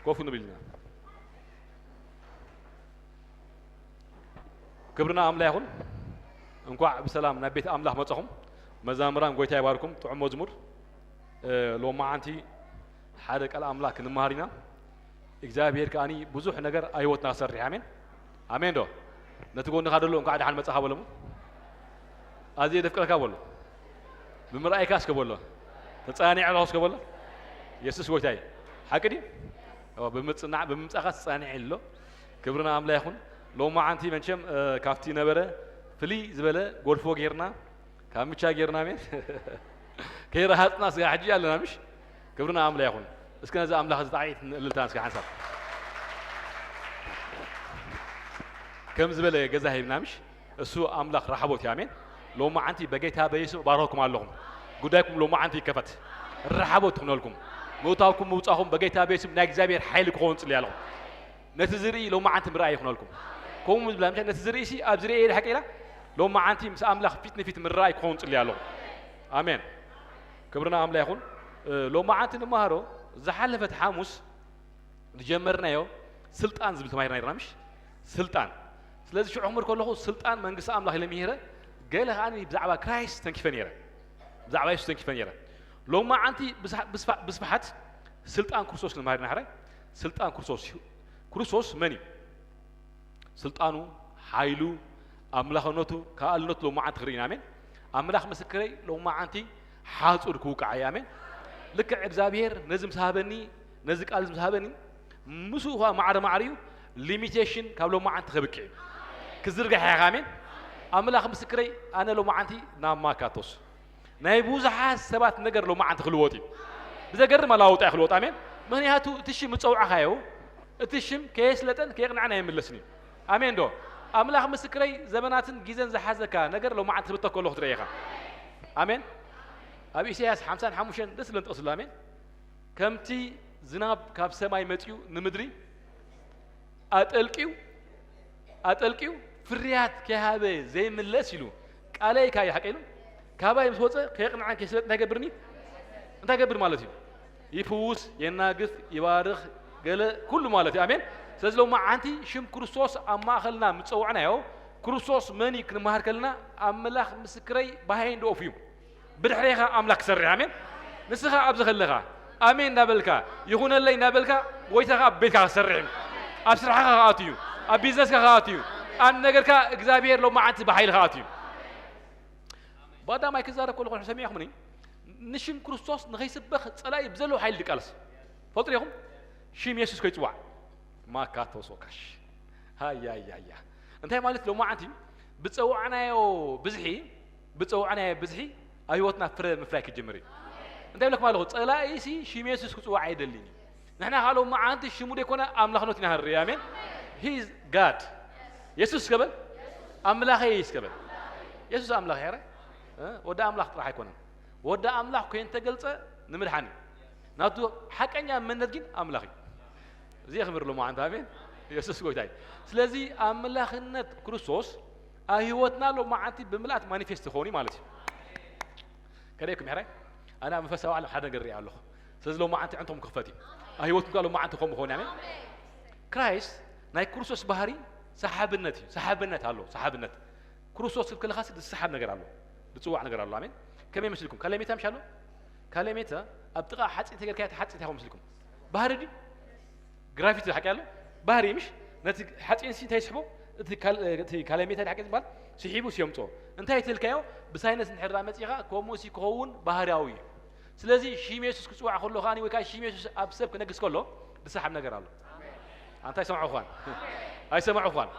ኮፍ ንብል ኢና። ክብርና ኣምላ ይኹን። እንኳዕ ብሰላም ናብ ቤት ኣምላኽ መጻኹም። መዛምራን ጎይታ ይባርኩም። ጥዑም መዝሙር። እ፣ ሎማዓንቲ ሓደ ቃል ኣምላኽ ክንመሃር ኢና። እግዚኣብሔር ከኣኒ ብዙሕ ነገር ኣብ ህይወትና ክሰርሕ። ኣሜን፣ ኣሜን ዶ? ነቲ ጎንኻ ደሎ እንኳዕ ደሓን መጻኻ በሎ። ኣዝየ ደፍቅረካ በሎ። ብምርኣይካ እስከ በሎ። ተጻኒዐ ኣለኹ እስከ በሎ። የሱስ ጎይታ እዩ። ሓቂ ድዩ? እዋ፣ ብምጽናዕ፣ ብምምጻኻ ተጻኒዐ ኣሎ። ክብርና ኣምላ ይኹን። ሎማዓንቲ መቸም፣ እ፣ ካብቲ ነበረ ፍልይ ዝበለ ጎልፎ ጌርና፣ ካብ ምቻ ጌርና፣ ኣሜን። ከይረሃጽና ስጋ ሕጂ ኣለና፣ ምሽ? ክብርና ኣምላ ይኹን። እስከ ነዚ ኣምላኽ እዚ ጣዕዒት ንእልልታን እስከ ሓንሳብ። ከም ዝበለ ገዛ ሂብና፣ ምሽ? እሱ ኣምላኽ ረሓቦት እዩ፣ ኣሜን። ሎማዓንቲ በጌታ በየሱስ እባርኸኩም ኣለኹም። ጉዳይኩም ሎማዓንቲ ይከፈት። ረሓቦት ትኹነልኩም። ምእታውኩም ምውጻኹም በጌታ በየሱስ ናይ እግዚኣብሔር ሓይሊ ክኸውን ጽልያ ኣለኹም። ነቲ ዝርኢ ሎማዓንቲ ምርኣይ ይኹነልኩም። ከምኡ ዝብላ፣ ምሽ? ነቲ ዝርኢ ሲ ኣብ ዝርእየ ኢለ ሓቂ ኢላ፣ ሎማዓንቲ ምስ ኣምላኽ ፊት ንፊት ምርኣይ ክኸውን ጽልያ ኣለኹም። ኣሜን። ክብርና ኣምላ ይኹን። እ፣ ሎማዓንቲ ንመሃሮ ዝሓለፈት ሓሙስ ዝጀመርናዮ ስልጣን ዝብል ተማሂርና ነርና፣ ምሽ? ስልጣን። ስለዚ ሽዑ ክምህር ከለኹ ስልጣን መንግስቲ ኣምላኽ ኢለ ምሂረ፣ ገለ ከኣ ብዛዕባ ክራይስት ተንኪፈ ነይረ። ብዛዕባ የሱስ ተንኪፈ ነይረ። ሎማዓንቲ ብስሓ-፣ ብስፋ-፣ ብስፍሓት ስልጣን ክርስቶስ ክንመሃር ኢና። ሕራይ ስልጣን ክርስቶስ እዩ። ክርስቶስ መን እዩ? ስልጣኑ፣ ሓይሉ፣ ኣምላኽነቱ፣ ከኣልነቱ ሎማዓንቲ ክርኢ ኢና። ኣሜን። ኣምላኽ ምስክረይ ሎማዓንቲ ሓጹር ክውቃዕ እዩ። ኣሜን። ልክዕ እግዚኣብሔር ነዚ ምስ ሃበኒ፣ ነዚ ቃል እዚ ምስ ሃበኒ፣ ምስኡ ኸኣ ማዕረ ማዕረ እዩ ሊሚቴሽን ካብ ሎማዓንቲ ከብቅዕ እዩ። ክዝርጋሕ እየ። ኣሜን። ኣምላኽ ምስክረይ፣ ኣነ ሎማዓንቲ ናብ ማካቶስ ናይ ብዙሓት ሰባት ነገር ሎማዓንቲ ክልወጥ እዩ። ብዘገርም ኣለዋውጣ እዩ ክልወጥ። ኣሜን። ምኽንያቱ እቲ ሽም ዝጸውዕኻዮ፣ እቲ ሽም ከየስለጠን ከየቕንዐን ኣይምለስን እዩ። ኣሜን ዶ? ኣምላኽ ምስክረይ፣ ዘመናትን ግዜን ዝሓዘካ ነገር ሎማዓንቲ ክብተን ከሎ ክትርኢ ኢኻ። ኣሜን። ኣብ ኢሳያስ ሓምሳን ሓሙሽተን ደስ ዝብለን ጥቕሲ ኣሎ። ኣሜን። ከምቲ ዝናብ ካብ ሰማይ መጺኡ ንምድሪ ኣጠልቅዩ፣ ኣጠልቅዩ ፍርያት ከይሃበ ዘይምለስ ኢሉ፣ ቃለይ ካይ ሓቂ ኢሉ፣ ካባይ ምስ ወጸ ከየቕንዐን ከይስለጥ እንታይ ገብርኒ? እንታይ ገብር ማለት እዩ? ይፍውስ፣ የናግፍ፣ ይባርኽ፣ ገለ ኩሉ ማለት እዩ። ኣሜን። ስለዚ ሎማዓንቲ ሽም ክርስቶስ ኣብ ማእኸልና ምጸውዕናዮ፣ ክርስቶስ መን እዩ ክንመሃር ከለና፣ ኣምላኽ ምስክረይ behind of you፣ ብድሕሬኻ ኣምላኽ ክሰርሕ። ኣሜን። ንስኻ ኣብዚ ከለኻ ኣሜን እንዳበልካ፣ ይኹነለይ እንዳበልካ፣ ጎይታ ከኣ ኣብ ቤትካ ክሰርሕ እዩ። ኣብ ስራሕኻ ክኣቱ እዩ። ኣብ ቢዝነስካ ክኣቱ እዩ። ኣብ ነገርካ እግዚኣብሔር ሎማዓንቲ ብሓይሊ ክኣቱ እዩ። ብቐዳማይ ክዛረብ ከለኹ ሰሚዕኹምኒ፣ ንሽም ክርስቶስ ንኸይስበኽ ጸላኢ ብዘለዎ ሓይሊ ድቃለስ። ፈልጡ ዲኹም? ሽም የሱስ ከይጽዋዕ። ማካቶሶ ካሽ። ሃያያያ። እንታይ ማለት ሎማዓንቲ ብጸዋዕናዮ ብዝሒ፣ ብጸዋዕናዮ ብዝሒ ኣብ ህይወትና ፍረ ምፍራይ ክጅምር እዩ። እንታይ ብለኩም ኣለኹ? ጸላኢሲ ሽም የሱስ ክጽዋዕ ኣይደልን እዩ። ንሕና ካልኦ መዓንቲ ሽሙ ደይኮነ ኣምላኽነቱ ኢና ንርኢ። ኣሜን። He is God። የሱስ እስከ በል። ኣምላኸይ እስከ በል። የሱስ ኣምላኽ ያረ፣ እ? ወዲ ኣምላኽ ጥራሕ ኣይኮነን። ወዲ ኣምላኽ ኮይኑ ተገልጸ ንምድሓን እዩ። ናቱ ሓቀኛ መንነት ግን ኣምላኽ እዩ። እዚ የኽብር ሎማዓንቲ። ኣሜን። የሱስ ጎይታ እዩ። ስለዚ ኣምላኽነት ክርስቶስ ኣብ ህይወትና ሎማዓንቲ ብምልኣት ማኒፌስት ክኸውን እዩ ማለት እዩ። ከደይኩም ይሕራይ፣ ኣነ ኣብ መንፈሳዊ ዓለም ሓደ ነገር ሪኣ ኣለኹ። ስለዚ ሎማዓንቲ ዕንቶም ክኽፈት እዩ። ኣብ ህይወትኩም ከኣ ሎማዓንቲ ከምኡ ክኸውን እዩ። ኣሜን። ክራይስት ናይ ክርስቶስ ባህሪ ሰሓብነት እዩ። ሰሓብነት ኣሎ፣ ሰሓብነት። ክርስቶስ ክብ ከለኻሲ ዝሰሓብ ነገር ኣሎ፣ ዝጽዋዕ ነገር ኣሎ። ኣሜን። ከመይ መስልኩም? ካለሜታ ምሽ ኣሎ? ካለሜታ ኣብ ጥቓ ሓጺን ተገርካያ፣ እቲ ሓጺን እንታይ ይኸውን መስልኩም? ባህሪ ድዩ? ግራቪቲ ሓቂ ኣሎ? ባህሪ ምሽ? ነቲ ሓጺን ሲ እንታይ ይስሕቦ? እቲ ካል-፣ እቲ ካለሜታ ሓቂ ዝበሃል ስሒቡ ሲየምጾ። እንታይ ትልካዮ? ብሳይነስ እንድሕር መጺኻ፣ ከምኡ ሲ ክኸውን ባህርያዊ እዩ። ስለዚ ሽም የሱስ ክጽዋዕ ከሎ ከኣ፣ ወይ ከኣ ሽም የሱስ ኣብ ሰብ ክነግስ ከሎ፣ ዝሰሓብ ነገር ኣሎ። ኣንታ ኣይሰምዑ ኳን። ኣይሰምዑ ኳን።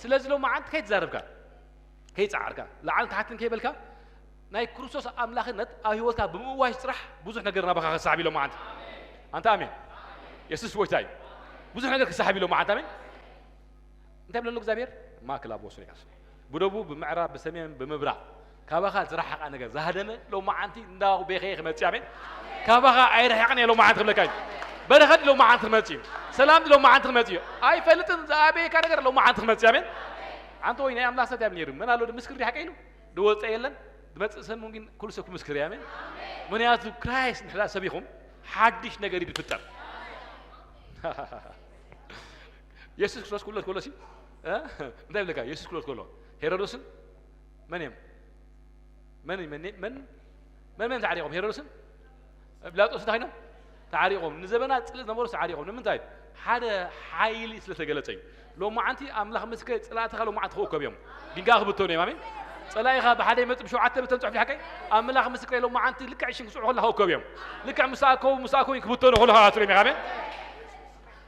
ስለዚ ሎማዓንቲ ከይትዛረብካ፣ ከይጸዓርካ፣ ላዕልን ታሕትን ከይበልካ፣ ናይ ክርስቶስ ኣምላኽነት ኣብ ህይወትካ ብምእዋጅ ጥራሕ ብዙሕ ነገር ናባኻ ክሰሓብ እዩ ሎማዓንቲ። ኣንታ ኣሜን። የሱስ ጎይታ እዩ። ብዙሕ ነገር ክሰሓብ እዩ ሎማዓንቲ። ኣሜን። እንታይ ብለሎ እግዚኣብሔር? ማእከል ኣብ ወስኑ ይካስ። ብደቡብ፣ ብምዕራብ፣ ብሰሜን፣ ብምብራቕ ካባኻ ዝረሓቓ ነገር ዝሃደመ ሎማዓንቲ እንዳ ቤኸየ ክመጽእ። ኣሜን። ካባኻ ኣይረሓቕን እየ ሎማዓንቲ ክብለካ እዩ። በረኸት ሎማዓንቲ ክመጽእ እዩ። ሰላም ሎማዓንቲ ክመጽእ እዩ። ኣይፈልጥን ዝኣበየካ ነገር ሎማዓንቲ ክመጽእ። ኣሜን። ኣንተ ወይ ናይ ኣምላኽ ሰብ ያብ ነይሩ መን ኣሎ ድምስክር ሓቀ ኢሉ ድወፀ የለን። ድመፅእ ሰብ ግን ኩሉ ሰብ ክምስክር እዩ። ኣሜን። ምክንያቱ ክራይስት ንሕዳ ሰብ ኢኹም ሓድሽ ነገር እዩ ዝፍጠር። የሱስ ክርስቶስ ክውለድ ከሎ ሲ እንታይ ይብለካ? የሱስ ክውለድ ከሎ ሄሮዶስን መን እዮም? መን መን መን መን መን ተዓሪቖም? ሄሮዶስን ጲላጦስ እንታይ ኮይኖም ተዓሪቖም? ንዘበናት ጽልእ ዝነበሩ ተዓሪቖም። ንምንታይ? ሓደ ሓይሊ ስለ ተገለጸ እዩ። ሎማዓንቲ ኣምላኽ ምስክረይ፣ ጸላእትኻ ሎማዓንቲ ክእከቡ እዮም። ድንጋይ ክብተኑ እዮም። ኣሜን። ጸላኢኻ ብሓደ ይመጽእ፣ ብሸውዓተ ብተን ጽሑፍ ሓቀይ። ኣምላኽ ምስክረይ፣ ሎማዓንቲ ልክዕ ሽን ክጽዑ ከለኻ ክእከቡ እዮም። ልክዕ ምስ ኣከቡ፣ ምስ ኣከቡ ክብተኑ ከለኻ ኣትሪም ኢኻ። ኣሜን።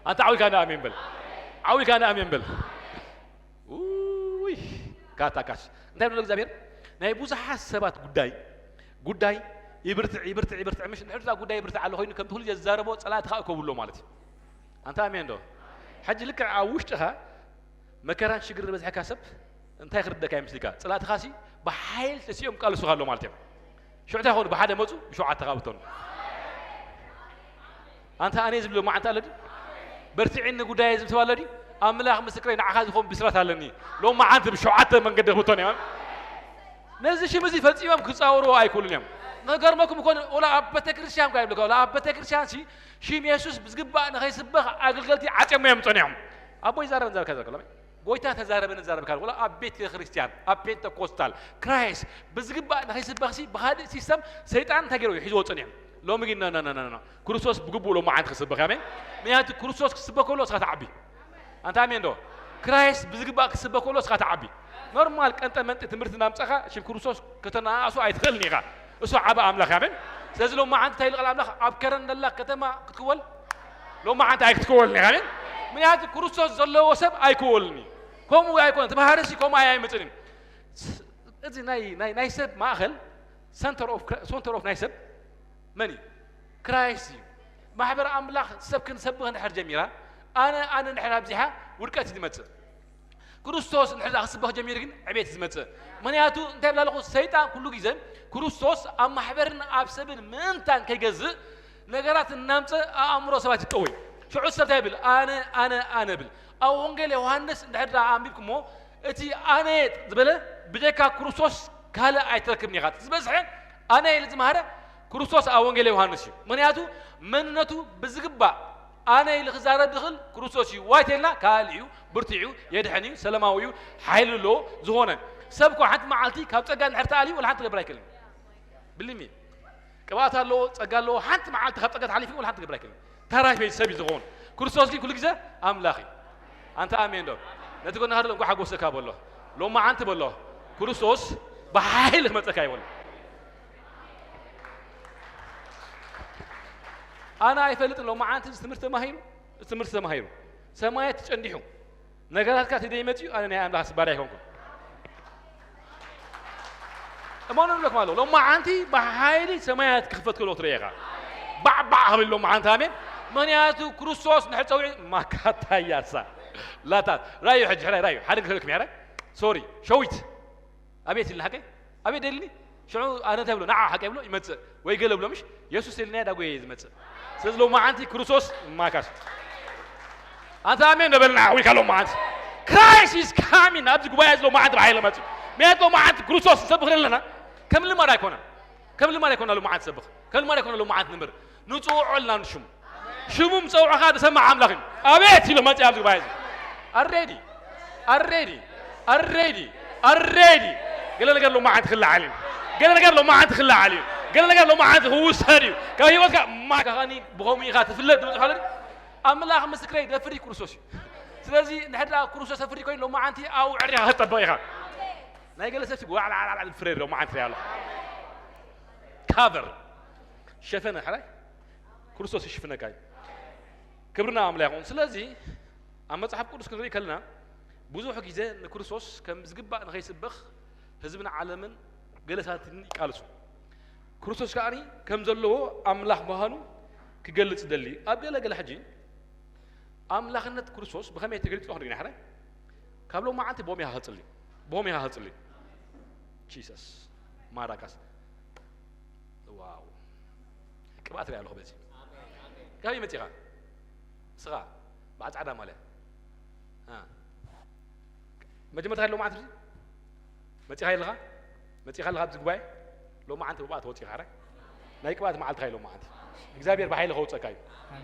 ኣንታ ዓዊካ ንኣሜን በል። ዓዊካ ንኣሜን በል። ውይ፣ ካታካሽ። እንታይ ብሎ እግዚኣብሔር? ናይ ብዙሓት ሰባት ጉዳይ፣ ጉዳይ ይብርትዕ፣ ይብርትዕ፣ ይብርትዕ። ምሽ ንድሕር እዛ ጉዳይ ይብርትዕ ኣሎ ኮይኑ፣ ከምቲ ኩሉ ግዜ ዝዛረቦ ጸላእትኻ እከብሎ ማለት እዩ። ኣንታ ኣሜን ዶ? ሕጂ ልክዕ ኣብ ውሽጥኻ መከራን ሽግር ዝበዝሐካ ሰብ እንታይ ክርደካ ይመስልካ? ጸላእትኻ ሲ ብሓይል ተሲኦም ቃልሱኻ ኣሎ ማለት እዮም። ሽዑ እንታይ ይኾኑ? ብሓደ መጹ፣ ብሸውዓተ ካብተኑ። ኣንታ ኣነ ዝብሎ መዓንታ ኣሎ ድዩ? በርትዒኒ ጉዳየ ዝብል ሰብ ኣሎ ድዩ? ኣምላኽ ምስክረይ፣ ንዓኻ ዝኾን ብስራት ኣለኒ። ሎም መዓንቲ ብሸውዓተ መንገዲ ክብተኑ እዮም። ነዚ ሽም እዚ ፈጺሞም ክጻወርዎ ኣይክእሉን እዮም። ንኸገርመኩም እኮ፣ ወላ ኣብ ቤተክርስትያን እኳ ይብልካ፣ ወላ ኣብ ቤተክርስትያን ሲ ሽም የሱስ ብዝግባእ ንኸይስበኽ ኣገልገልቲ ዓጽዮሞ እዮም ጸኒሖም። ኣቦይ ዛረበ ንዛረብካ ዘርከሎ፣ ጎይታ ተዛረበ ንዛረብካ፣ ወላ ኣብ ቤተ ክርስቲያን፣ ኣብ ፔንተኮስታል፣ ክራይስት ብዝግባእ ንኸይስበኽ ሲ ብኻልእ ሲስተም ሰይጣን እንታይ ገይሩ ሒዝዎ ጸኒሑ። ሎሚ ግን፣ ኖ፣ ኖ፣ ኖ፣ ኖ፣ ኖ። ክርስቶስ ብግቡእ ሎም መዓንቲ ክስበኽ፣ ኣሜን። ምክንያቱ ክርስቶስ ክስበኽ ከሎ እስኻ ትዓቢ። ኣንታ ኣሜን ዶ? ክራይስት ብዝግባእ ክስበኽ ከሎ እስኻ ትዓቢ። ኖርማል ቀንጠ መንጢ ትምህርቲ እናምጻኻ ሽም ክርስቶስ ከተነኣእሶ ኣይትኽእልን ኢኻ። እሱ ዓቢ ኣምላኽ፣ ኣሜን። ስለዚ ሎም መዓንቲ እንታይ ኢሉ ቃል ኣምላኽ? ኣብ ከረን ዘላ ከተማ ክትክወል ሎም መዓንቲ ኣይክትክወልን ኢኻ፣ ኣሜን። ምክንያቱ ክርስቶስ ዘለዎ ሰብ ኣይክወልን እዩ። ከምኡ ኣይኮነን። እቲ ባህሪ ሲ ከምኡ ኣይ-፣ ኣይመጽእን እዩ። ስ-፣ እዚ ናይ፣ ናይ፣ ናይ ሰብ ማእከል፣ ሰንተር ኦፍ ክራ-፣ ሰንተር ኦፍ ናይ ሰብ መን እዩ? ክራይስት እዩ። ማሕበር ኣምላኽ ሰብ ክንሰብኽ እንድሕር ጀሚራ፣ ኣነ፣ ኣነ እንድሕር ኣብዚሓ፣ ውድቀት እዩ ዝመጽእ። ክርስቶስ እንድሕር ደኣ ክስበኽ ጀሚሩ ግን ዕቤት እዩ ዝመጽእ። ምኽንያቱ እንታይ ይብል ኣለኹ? ሰይጣን ኩሉ ግዜ ክርስቶስ ኣብ ማሕበርን ኣብ ሰብን ምእንታን ከይገዝእ ነገራት እናምጸ ኣእምሮ ሰባት ይጠወይ። ሽዑ ሰብ እንታይ ይብል? ኣነ፣ ኣነ፣ ኣነ ብል። ኣብ ወንጌል ዮሃንስ እንድሕር ደኣ ኣንቢብኩሞ፣ እቲ ኣነ ዝበለ ብጀካ ክርስቶስ ካልእ ኣይትረክብን ኢኻ። ዝበዝሐ ኣነ ኢሉ ዝመሃረ ክርስቶስ ኣብ ወንጌል ዮሃንስ እዩ። ምኽንያቱ መንነቱ ብዝግባእ ኣነ ኢሉ ክዛረብ ዝኽእል ክርስቶስ እዩ። ዋይት የልና ካልእ እዩ፣ ብርቱዕ እዩ፣ የድሕን እዩ፣ ሰላማዊ እዩ፣ ሓይሊ ኣለዎ። ዝኾነ ሰብ እኮ ሓንቲ መዓልቲ ካብ ጸጋ እንድሕር ተኣልዩ ወላ ሓንቲ ክገብር ኣይክእልን። ብሊሚ ቅብኣት ኣለዎ፣ ጸጋ ኣለዎ። ሓንቲ መዓልቲ ካብ ጸጋ ተሓሊፉ ወላ ሓንቲ ክገብር ኣይክእልን። ተራፊ ሰብ እዩ ዝኾን። ክርስቶስ ግን ኩሉ ግዜ ኣምላኽ እዩ። ኣንታ ኣሜን ዶ? ነቲ ጎንኻ ዘሎ እንኳዕ ሓጎሰካ በሎ። ሎማዓንቲ በሎ። ክርስቶስ ብሓይሊ ክመጸካ እዩ በሎ። ኣነ ኣይፈልጥን። ሎማዓንቲ እዚ ትምህርቲ ተማሂሩ፣ እዚ ትምህርቲ ተማሂሩ፣ ሰማያት ተጨንዲሑ፣ ነገራትካ እቲ ዘይመጽኡ ኣነ ናይ ኣምላኽ ስባሪ ኣይኮንኩን። እመኑ ንብለኩም ኣለዉ። ሎማዓንቲ ብሓይሊ ሰማያት ክኽፈት ከሎ ትርእየኻ። ባዕባዕ ክብል ሎማዓንቲ፣ ኣሜን። ምኽንያቱ ክርስቶስ ንሕር ጸዊዑ ማካታያሳ ላታት። ራዩ ሕጂ፣ ሕራይ ራዩ። ሓደ ክህልኩም፣ ሕራይ። ሶሪ፣ ሸዊት። ኣቤት ኢልና ሓቀይ? ኣቤት ደልኒ? ሽዑ ኣነ እንታይ ብሎ? ንዓ ሓቀይ ብሎ ይመጽእ። ወይ ገለ ብሎ፣ ምሽ? የሱስ ኢልና ዳጎየ ዝመጽእ። ስለዚ ሎማዓንቲ ክርስቶስ ማካስ። ኣንታ ኣሜን ነበልና፣ ዓዊካ ሎማዓንቲ። Christ is coming። ኣብዚ ጉባኤ እዚ ሎማዓንቲ ብሓይሊ መጽእ። ምክንያቱ ሎማዓንቲ ክርስቶስ ንሰብኽ ዘለና ከም ልማድ ኣይኮነን። ከም ልማድ ኣይኮና ሎማዓንቲ ሰብኽ። ከም ልማድ ኣይኮና ሎማዓንቲ ንንበር። ንጽውዖ ኣለና ንሽሙ። ሽሙ ምጸውዕኻ ዝሰማዕ ኣምላኽ እዩ። ኣቤት ኢሉ መጽእ ኣብዚ ጉባኤ እዚ። ኣሬዲ፣ ኣሬዲ፣ ኣሬዲ፣ ኣሬዲ። ገለ ነገር ሎማዓንቲ ክለዓል እዩ። ገለ ነገር ሎማዓንቲ ክለዓል እዩ። ገለ ነገር ሎማዓንቲ ክውሰድ እዩ። ካብ ህይወትካ ማካኻኒ ብኸምኡ ኢኻ ትፍለጥ ዝብል ጽሑፍ ኣሎ። ኣምላኽ ምስክረይ ደፍሪ ክርስቶስ እዩ። ስለዚ ንሕድራ ክርስቶስ ተፍሪ ኮይኑ ሎማዓንቲ ኣብኡ ዕሪኻ ክትጠበቕ ኢኻ። ናይ ገለ ሰብሲ ዋዕላዕላዕላ ዝፍረድ ሎማዓንቲ ትርኢ ኣሎ። ካቨር ሸፈነ ሓላይ ክርስቶስ ይሽፍነካ እዩ። ክብርና ኣምላኽ ይኹን። ስለዚ ኣብ መጽሓፍ ቅዱስ ክንርኢ ከለና ብዙሕ ግዜ ንክርስቶስ ከም ዝግባእ ንኸይስበኽ ህዝብን ዓለምን ገለሳትን ይቃልሱ። ክርስቶስ ከኣ ከም ዘለዎ ኣምላኽ ምዃኑ ክገልጽ ይደሊ። ኣብ ገለ ገለ ሕጂ ኣምላኽነት ክርስቶስ ብኸመይ ተገሊጹ ክንርኢ ኢና። ሓደ ካብ ሎማዓንቲ ብኦም ኢኻ ክጽሊ፣ ብኦም ኢኻ ክጽሊ። ጂሰስ ማራካስ። ዋው፣ ቅብኣት ሪኣ ኣለኹ በዚ። ካበይ መጺኻ? ንስኻ በዓል ጻዕዳ ማልያ። እ። መጀመርታ ሎማዓንቲ መጺኻ ኣለኻ? መጺኻ ኣለኻ ኣብዚ ጉባኤ? ሎማዓንቲ ብቕብኣት ወጺኻ፣ ሕራይ? ናይ ቅብኣት መዓልትኻ እዩ ሎማዓንቲ። እግዚኣብሔር ብሓይሊ ከውፀካ እዩ።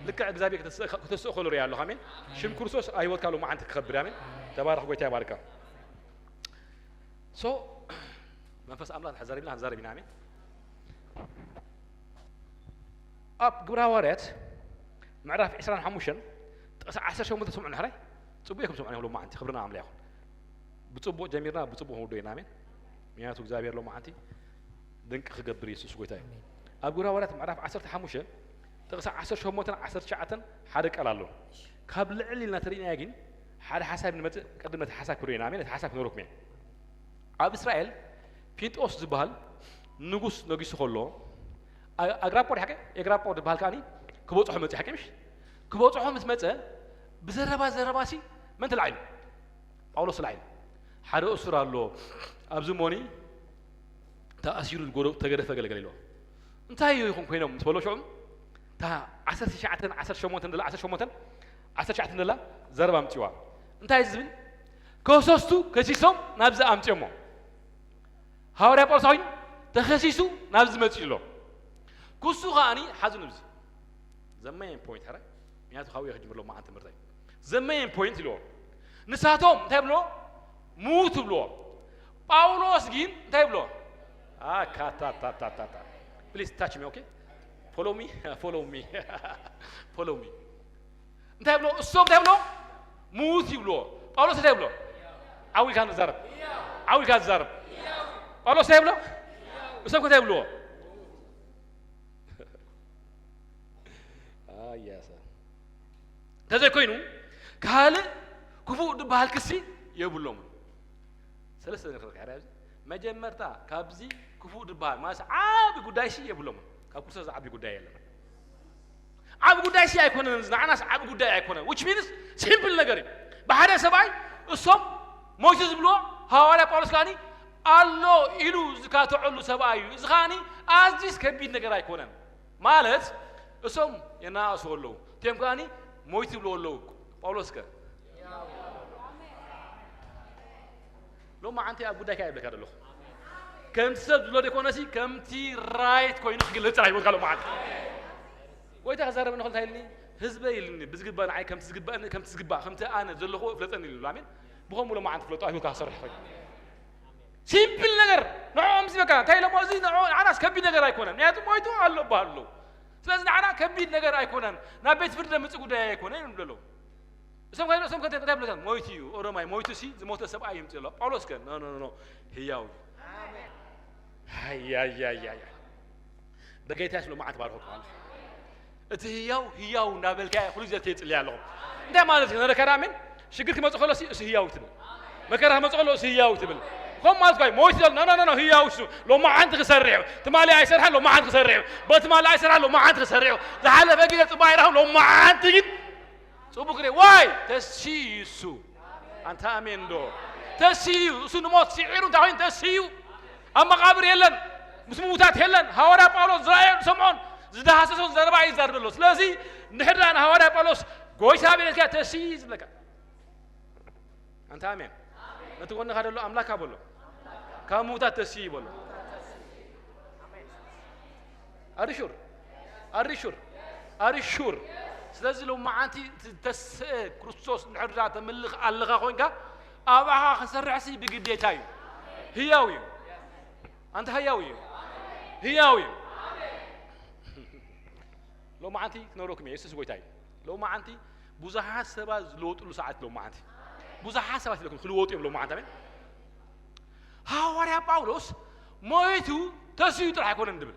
ልክዕ እግዚኣብሔር ክትስእ ከሎ ርያ ኣለኹ። ኣሜን። ሽም ክርስቶስ ኣብ ህይወትካ ሎማዓንቲ ክኸብር። ኣሜን። ተባረኽ። ጎይታ ይባርካ። ሶ መንፈስ ኣምላኽ ንሕዘር ኢልና ክንዛረብ ኢና። ኣሜን። ኣብ ግብረ ሃዋርያት ምዕራፍ ዕስራን ሓሙሽተን ጥቕሲ ዓሰርተ ሸሞንተ ስምዑ ንሕራይ። ጽቡቕ ኢኹም ስምዑ ሎማዓንቲ። ክብርና ኣምላኽ ይኹን። ብጽቡቕ ጀሚርና ብጽቡቕ ክንውዶ ኢና። ኣሜን። ምክንያቱ እግዚኣብሔር ሎማዓንቲ ድንቂ ክገብር የሱስ ጎይታ እዩ። ኣብ ግብረ ሃዋርያት ምዕራፍ ዓሰርተ ሓሙሽተ ጥቕሲ ዓሰርተ ሸሞንተን ዓሰርተ ትሽዓተን ሓደ ቃል ኣሎ። ካብ ልዕል ኢልና ተሪእናዮ ግን ሓደ ሓሳብ ንመጽእ። ቅድም ነቲ ሓሳብ ክርእና። ኣሜን። ነቲ ሓሳብ ክነግረኩም እየ። ኣብ እስራኤል ፊንጦስ ዝበሃል ንጉስ ነጊሱ ከሎ፣ ኣ-፣ ኣግራጳ ድዩ ሓቂ? ኤግራጳ ዝበሃል ከኣኒ ክበጽሖ መጽእ ሓቂ ምሽ? ክበጽሖ ምስ መጸ፣ ብዘረባ ዘረባሲ መን ተላዒሉ? ጳውሎስ ተላዒሉ። ሓደ እሱር ኣሎ፣ ኣብዚ ሞኒ ተኣሲሩ ጎደ-፣ ተገደፈ ገለገለ ኢልዎ። እንታይ እዩ ይኹን ኮይኖም ምስ በሎ ሽዑ፣ እታ ዓሰርተ ትሽዓተን ዓሰርተ ሸሞንተን ደላ፣ ዓሰርተ ሸሞንተን ዓሰርተ ትሽዓተን ደላ ዘረባ ኣምጺዋ። እንታይ እዩ ዝብል? ከሰስቱ ከሲሶም ናብዚ ኣምጺኦሞ። ሃዋርያ ጳውሎስ ኮይኑ ተኸሲሱ ናብዚ መጺኡ ኣሎ። ክሱ ከኣኒ ሓዙ ንብዚ። The main point ሕራይ። ምክንያቱ ካብኡ እየ ክጅምር ሎማዓንቲ ትምህርተይ። The main point ኢልዎ። ንሳቶም እንታይ ብሎ? ሙት ብሎ። ጳውሎስ ግን እንታይ ብሎ? ኣካታታታታታ። Please touch me, okay? Follow me, follow me, follow me. እንታይ ብሎ? እሶም እንታይ ብሎ? ሙት ይብልዎ። ጳውሎስ እንታይ ብሎ? ዓው ኢልካ ንዛረብ። ዓው ኢልካ ንዛረብ። ጳውሎስ እንታይ ብሎ? እሶም እንታይ ብልዎ? ኣያሰ። እንተዘይኮይኑ ካልእ ክፉእ ዝበሃል ክሲ የብሎምን። ሰለስተ ነገር ክሕረያ ኣብዚ። መጀመርታ ካብዚ ክፉእ ዝበሃል ማለት ዓቢ ጉዳይሲ የብሎምን። ካብ ክርስቶስ ዓቢ ጉዳይ የለን። ዓቢ ጉዳይሲ ኣይኮነን። እዚ ንዓናስ ዓቢ ጉዳይ ኣይኮነን። Which means simple ነገር እዩ። ብሓደ ሰብኣይ እሶም ሞይቱ ዝብልዎ ሃዋርያ ጳውሎስ ከኣኒ ኣሎ ኢሉ ዝካትዐሉ ሰብኣይ እዩ። እዚ ከኣኒ ኣዝዩስ ከቢድ ነገር ኣይኮነን። ማለት እሶም የናእሱ ኣለዉ። እቲኦም ከኣኒ ሞይቱ ይብልዎ ኣለዉ። ጳውሎስ ከ? ሎማዓንቲ ኣብ ጉዳይካ የብለካ ዘለኹ። ከምቲ ሰብ ዝብሎ ደይኮነሲ ከምቲ ራይት ኮይኑ ክግለጽ ጥራይ ህይወትካ ሎማዓንቲ። ጎይታ ክዛረብ እንኸሎ እንታይ ኢልኒ? ህዝበይ ኢልኒ ብዝግባእ ንዓይ ከምቲ ዝግባእኒ፣ ከምቲ ዝግባእ፣ ከምቲ ኣነ ዘለኹዎ ፍለጠኒ ኢሉ። ኣሜን። ብኸምኡ ሎማዓንቲ ፍለጦ ኣብ ህይወትካ ክሰርሕ ኮይኑ። ሲምፕል ነገር ንዕኦም ዝበካ እንታይ ኢሎሞ? እዚ ንዕኡ ንዓናስ ከቢድ ነገር ኣይኮነን። ምክንያቱ ሞይቱ ኣሎ በሃሉ ኣለዉ። ስለዚ ንዓና ከቢድ ነገር ኣይኮነን። ናብ ቤት ፍርዲ ዘምጽእ ጉዳይ ኣይኮነን እዮም ዝብሉ ኣለዉ። እሶም ከ-፣ እሶም ከ እንታይ ብለካ? ሞይቱ እዩ። ኦሮማይ ሞይቱ ሲ ዝሞተ ሰብኣይ ይምጽእ ኣሎ። ጳውሎስ ከ? ኖ፣ ኖ፣ ኖ፣ ኖ። ህያው እዩ። ኣሜን። ሃይ፣ ሃይ፣ ሃይ፣ ሃይ፣ ሃይ። በጌታ ስለ መዓት ባርኮ ከዋል። እቲ ህያው፣ ህያው እናበልካ ኩሉ ግዜ ትጽልይ ኣለኹ። እንታይ ማለት እዩ? ነረካ ኣሜን። ሽግር ክመጽእ ከሎ ሲ፣ እሱ ህያው ትብል። መከራ ክመጽእ ከሎ እሱ ህያው ትብል። ከም ማለት ጋይ ሞይቱ ዘሎ፣ ኖ፣ ኖ፣ ኖ፣ ህያው እሱ። ሎማዓንቲ ክሰርሕ እዩ። ትማሊ ኣይሰርሐን፣ ሎማዓንቲ ክሰርሕ እዩ። በትማሊ ኣይሰርሐን፣ ሎማዓንቲ ክሰርሕ እዩ። ዝሓለፈ ግዜ ጽቡቅ ኣይረኸብን፣ ሎማዓንቲ ግን ጽቡቅ ግዜ። ዋይ? ተስዩ እሱ። ኣንታ ኣሜን ዶ? ተስዩ እሱ። ንሞት ስዒሩ እንታይ ኮይኑ? ተስዩ። ኣብ መቃብር የለን። ምስ ምዉታት የለን። ሃዋርያ ጳውሎስ ዝረኣዮን ዝሰምዖን ዝደሃሰሶን ዘረባ እዩ ዝዛረብ ዘሎ። ስለዚ ንሕድራ ንሃዋርያ ጳውሎስ ጎይታ ቤለካ ተስዩ እዩ ዝብለካ። ኣንታ ኣሜን። ነቲ ጎንኻ ዘሎ ኣምላካ በሎ። ካብ ምዉታት ተስዩ በሎ። ኣሪ ሹር? ኣሪ ሹር? ኣሪ ሹር? ስለዚ ሎማዓንቲ እቲ ተስአ ክርስቶስ እንድሕር ደኣ ተምልኽ ኣለኻ ኮይንካ፣ ኣባኻ ክሰርሕሲ ብግዴታ እዩ። ህያው እዩ። ኣንታ ህያው እዩ። ህያው እዩ። ሎማዓንቲ ክነግረኩም እየ፣ የሱስ ጎይታ እዩ። ሎማዓንቲ ብዙሓት ሰባት ዝለወጥሉ ሰዓት ሎማዓንቲ። ብዙሓት ሰባት ኢለኩም ክልወጡ እዮም ሎማዓንቲ። ኣሜን። ሃዋርያ ጳውሎስ ሞይቱ ተስዩ ጥራሕ ኣይኮነን ድብል።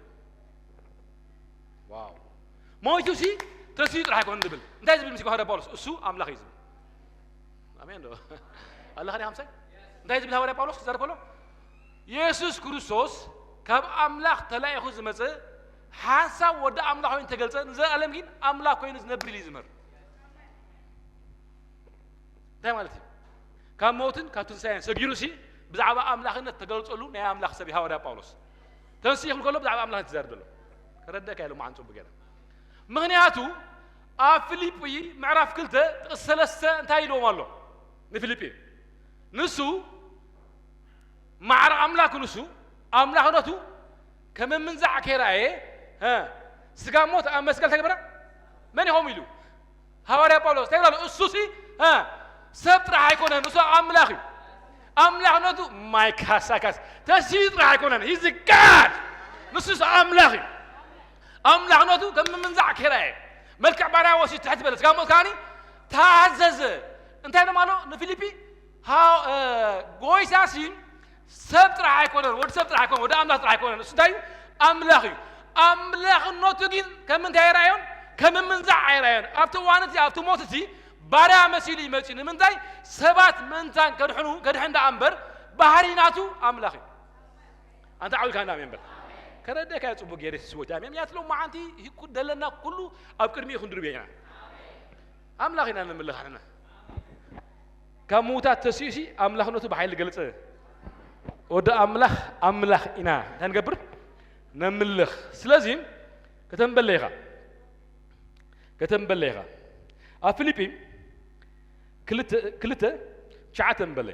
ዋው። ሞይቱ ሲ ተስዩ ጥራሕ ኣይኮነን ድብል። እንታይ ዝብል ምስ ሃዋርያ ጳውሎስ? እሱ ኣምላኽ እዩ ዝብል። ኣሜን ዶ? ኣለኻ ዲኻ ምሳይ? እንታይ ዝብል ሃዋርያ ጳውሎስ ክዛረብ ከሎ? የሱስ ክርስቶስ ካብ ኣምላኽ ተላኢኹ ዝመጸ ሓንሳብ ወዲ ኣምላኽ ኮይኑ ተገልጸ፣ ንዘለኣለም ግን ኣምላኽ ኮይኑ ዝነብር ኢሉ ይዝመር። እንታይ ማለት እዩ? ካብ ሞትን ካብ ትንሳኤን ሰጊሩሲ ብዛዕባ ኣምላኽነት ተገልጸሉ ናይ ኣምላኽ ሰብ እዩ ሃዋርያ ጳውሎስ። ተንስኡ ክብል ከሎ ብዛዕባ ኣምላኽነት ይዛረብ ዘሎ። ከረደእካ ኢሉ መዓን ጽቡቅ ገይረ። ምኽንያቱ ኣብ ፊልጲ ምዕራፍ ክልተ ጥቕሲ ሰለስተ እንታይ ኢልዎም ኣሎ? ንፊልጲ ንሱ ማዕረ ኣምላክ ንሱ ኣምላኽነቱ ከም ምንዛዕ ከይረኣየ፣ እ፣ ስጋ ሞት ኣብ መስቀል ተግበረ። መን ኢኹም ኢሉ? ሃዋርያ ጳውሎስ እንታይ ብላሉ? እሱሲ፣ እ፣ ሰብ ጥራሕ ኣይኮነን፣ እሱ ኣምላኽ እዩ። ኣምላኽነቱ ማይ ካሳካስ ተስዩ ጥራሕ ኣይኮነን፣ he's God። ንሱስ ኣምላኽ እዩ። ኣምላኽነቱ ከም ምምንዛዕ ከይረኣየ፣ መልክዕ ባርያ ወሲዱ ትሕት በለ። ስጋ ሞት ከኣኒ ታዘዘ። እንታይ ኢሎም ኣሎ ንፊልፒ? ሃ-፣ እ፣ ጎይታሲ ሰብ ጥራሕ ኣይኮነን፣ ወዲ ሰብ ጥራሕ ኣይኮነን፣ ወዲ ኣምላኽ ጥራሕ ኣይኮነን። እሱ እንታይ እዩ? ኣምላኽ እዩ። ኣምላኽነቱ ግን ከም ምንታይ ኣይረኣዮን? ከም ምምንዛዕ ኣይረኣዮን። ኣብቲ እዋን እቲ፣ ኣብቲ ሞት እቲ ባርያ መሲሉ እዩ መጺኡ። ንምንታይ? ሰባት ምእንታን ከድሕኑ፣ ከድሕን ደኣ እምበር፣ ባህሪ ናቱ ኣምላኽ እዩ። ኣንታ ዓው ኢልካ እንዳ ኣሜን በል። ከረደካ እየ ጽቡቅ ገይረ ስወት ኣሜን። ምክንያቱ ሎማዓንቲ ሂኩ ደለና ኩሉ ኣብ ቅድሚኡ ክንድርብ ኢና። ኣምላኽ ኢና ንምልኽ ንሕና። ካብ ምዉታት ተሲኡሲ ኣምላኽነቱ ብሓይሊ ገልጸ። ወዲ ኣምላኽ፣ ኣምላኽ ኢና እንታይ ንገብር? ነምልኽ። ስለዚ ከተንበለ ኢኻ። ከተንበለ ኢኻ። ኣብ ፊልጲ ክልተ፣ ክልተ ትሽዓተ ንበለ።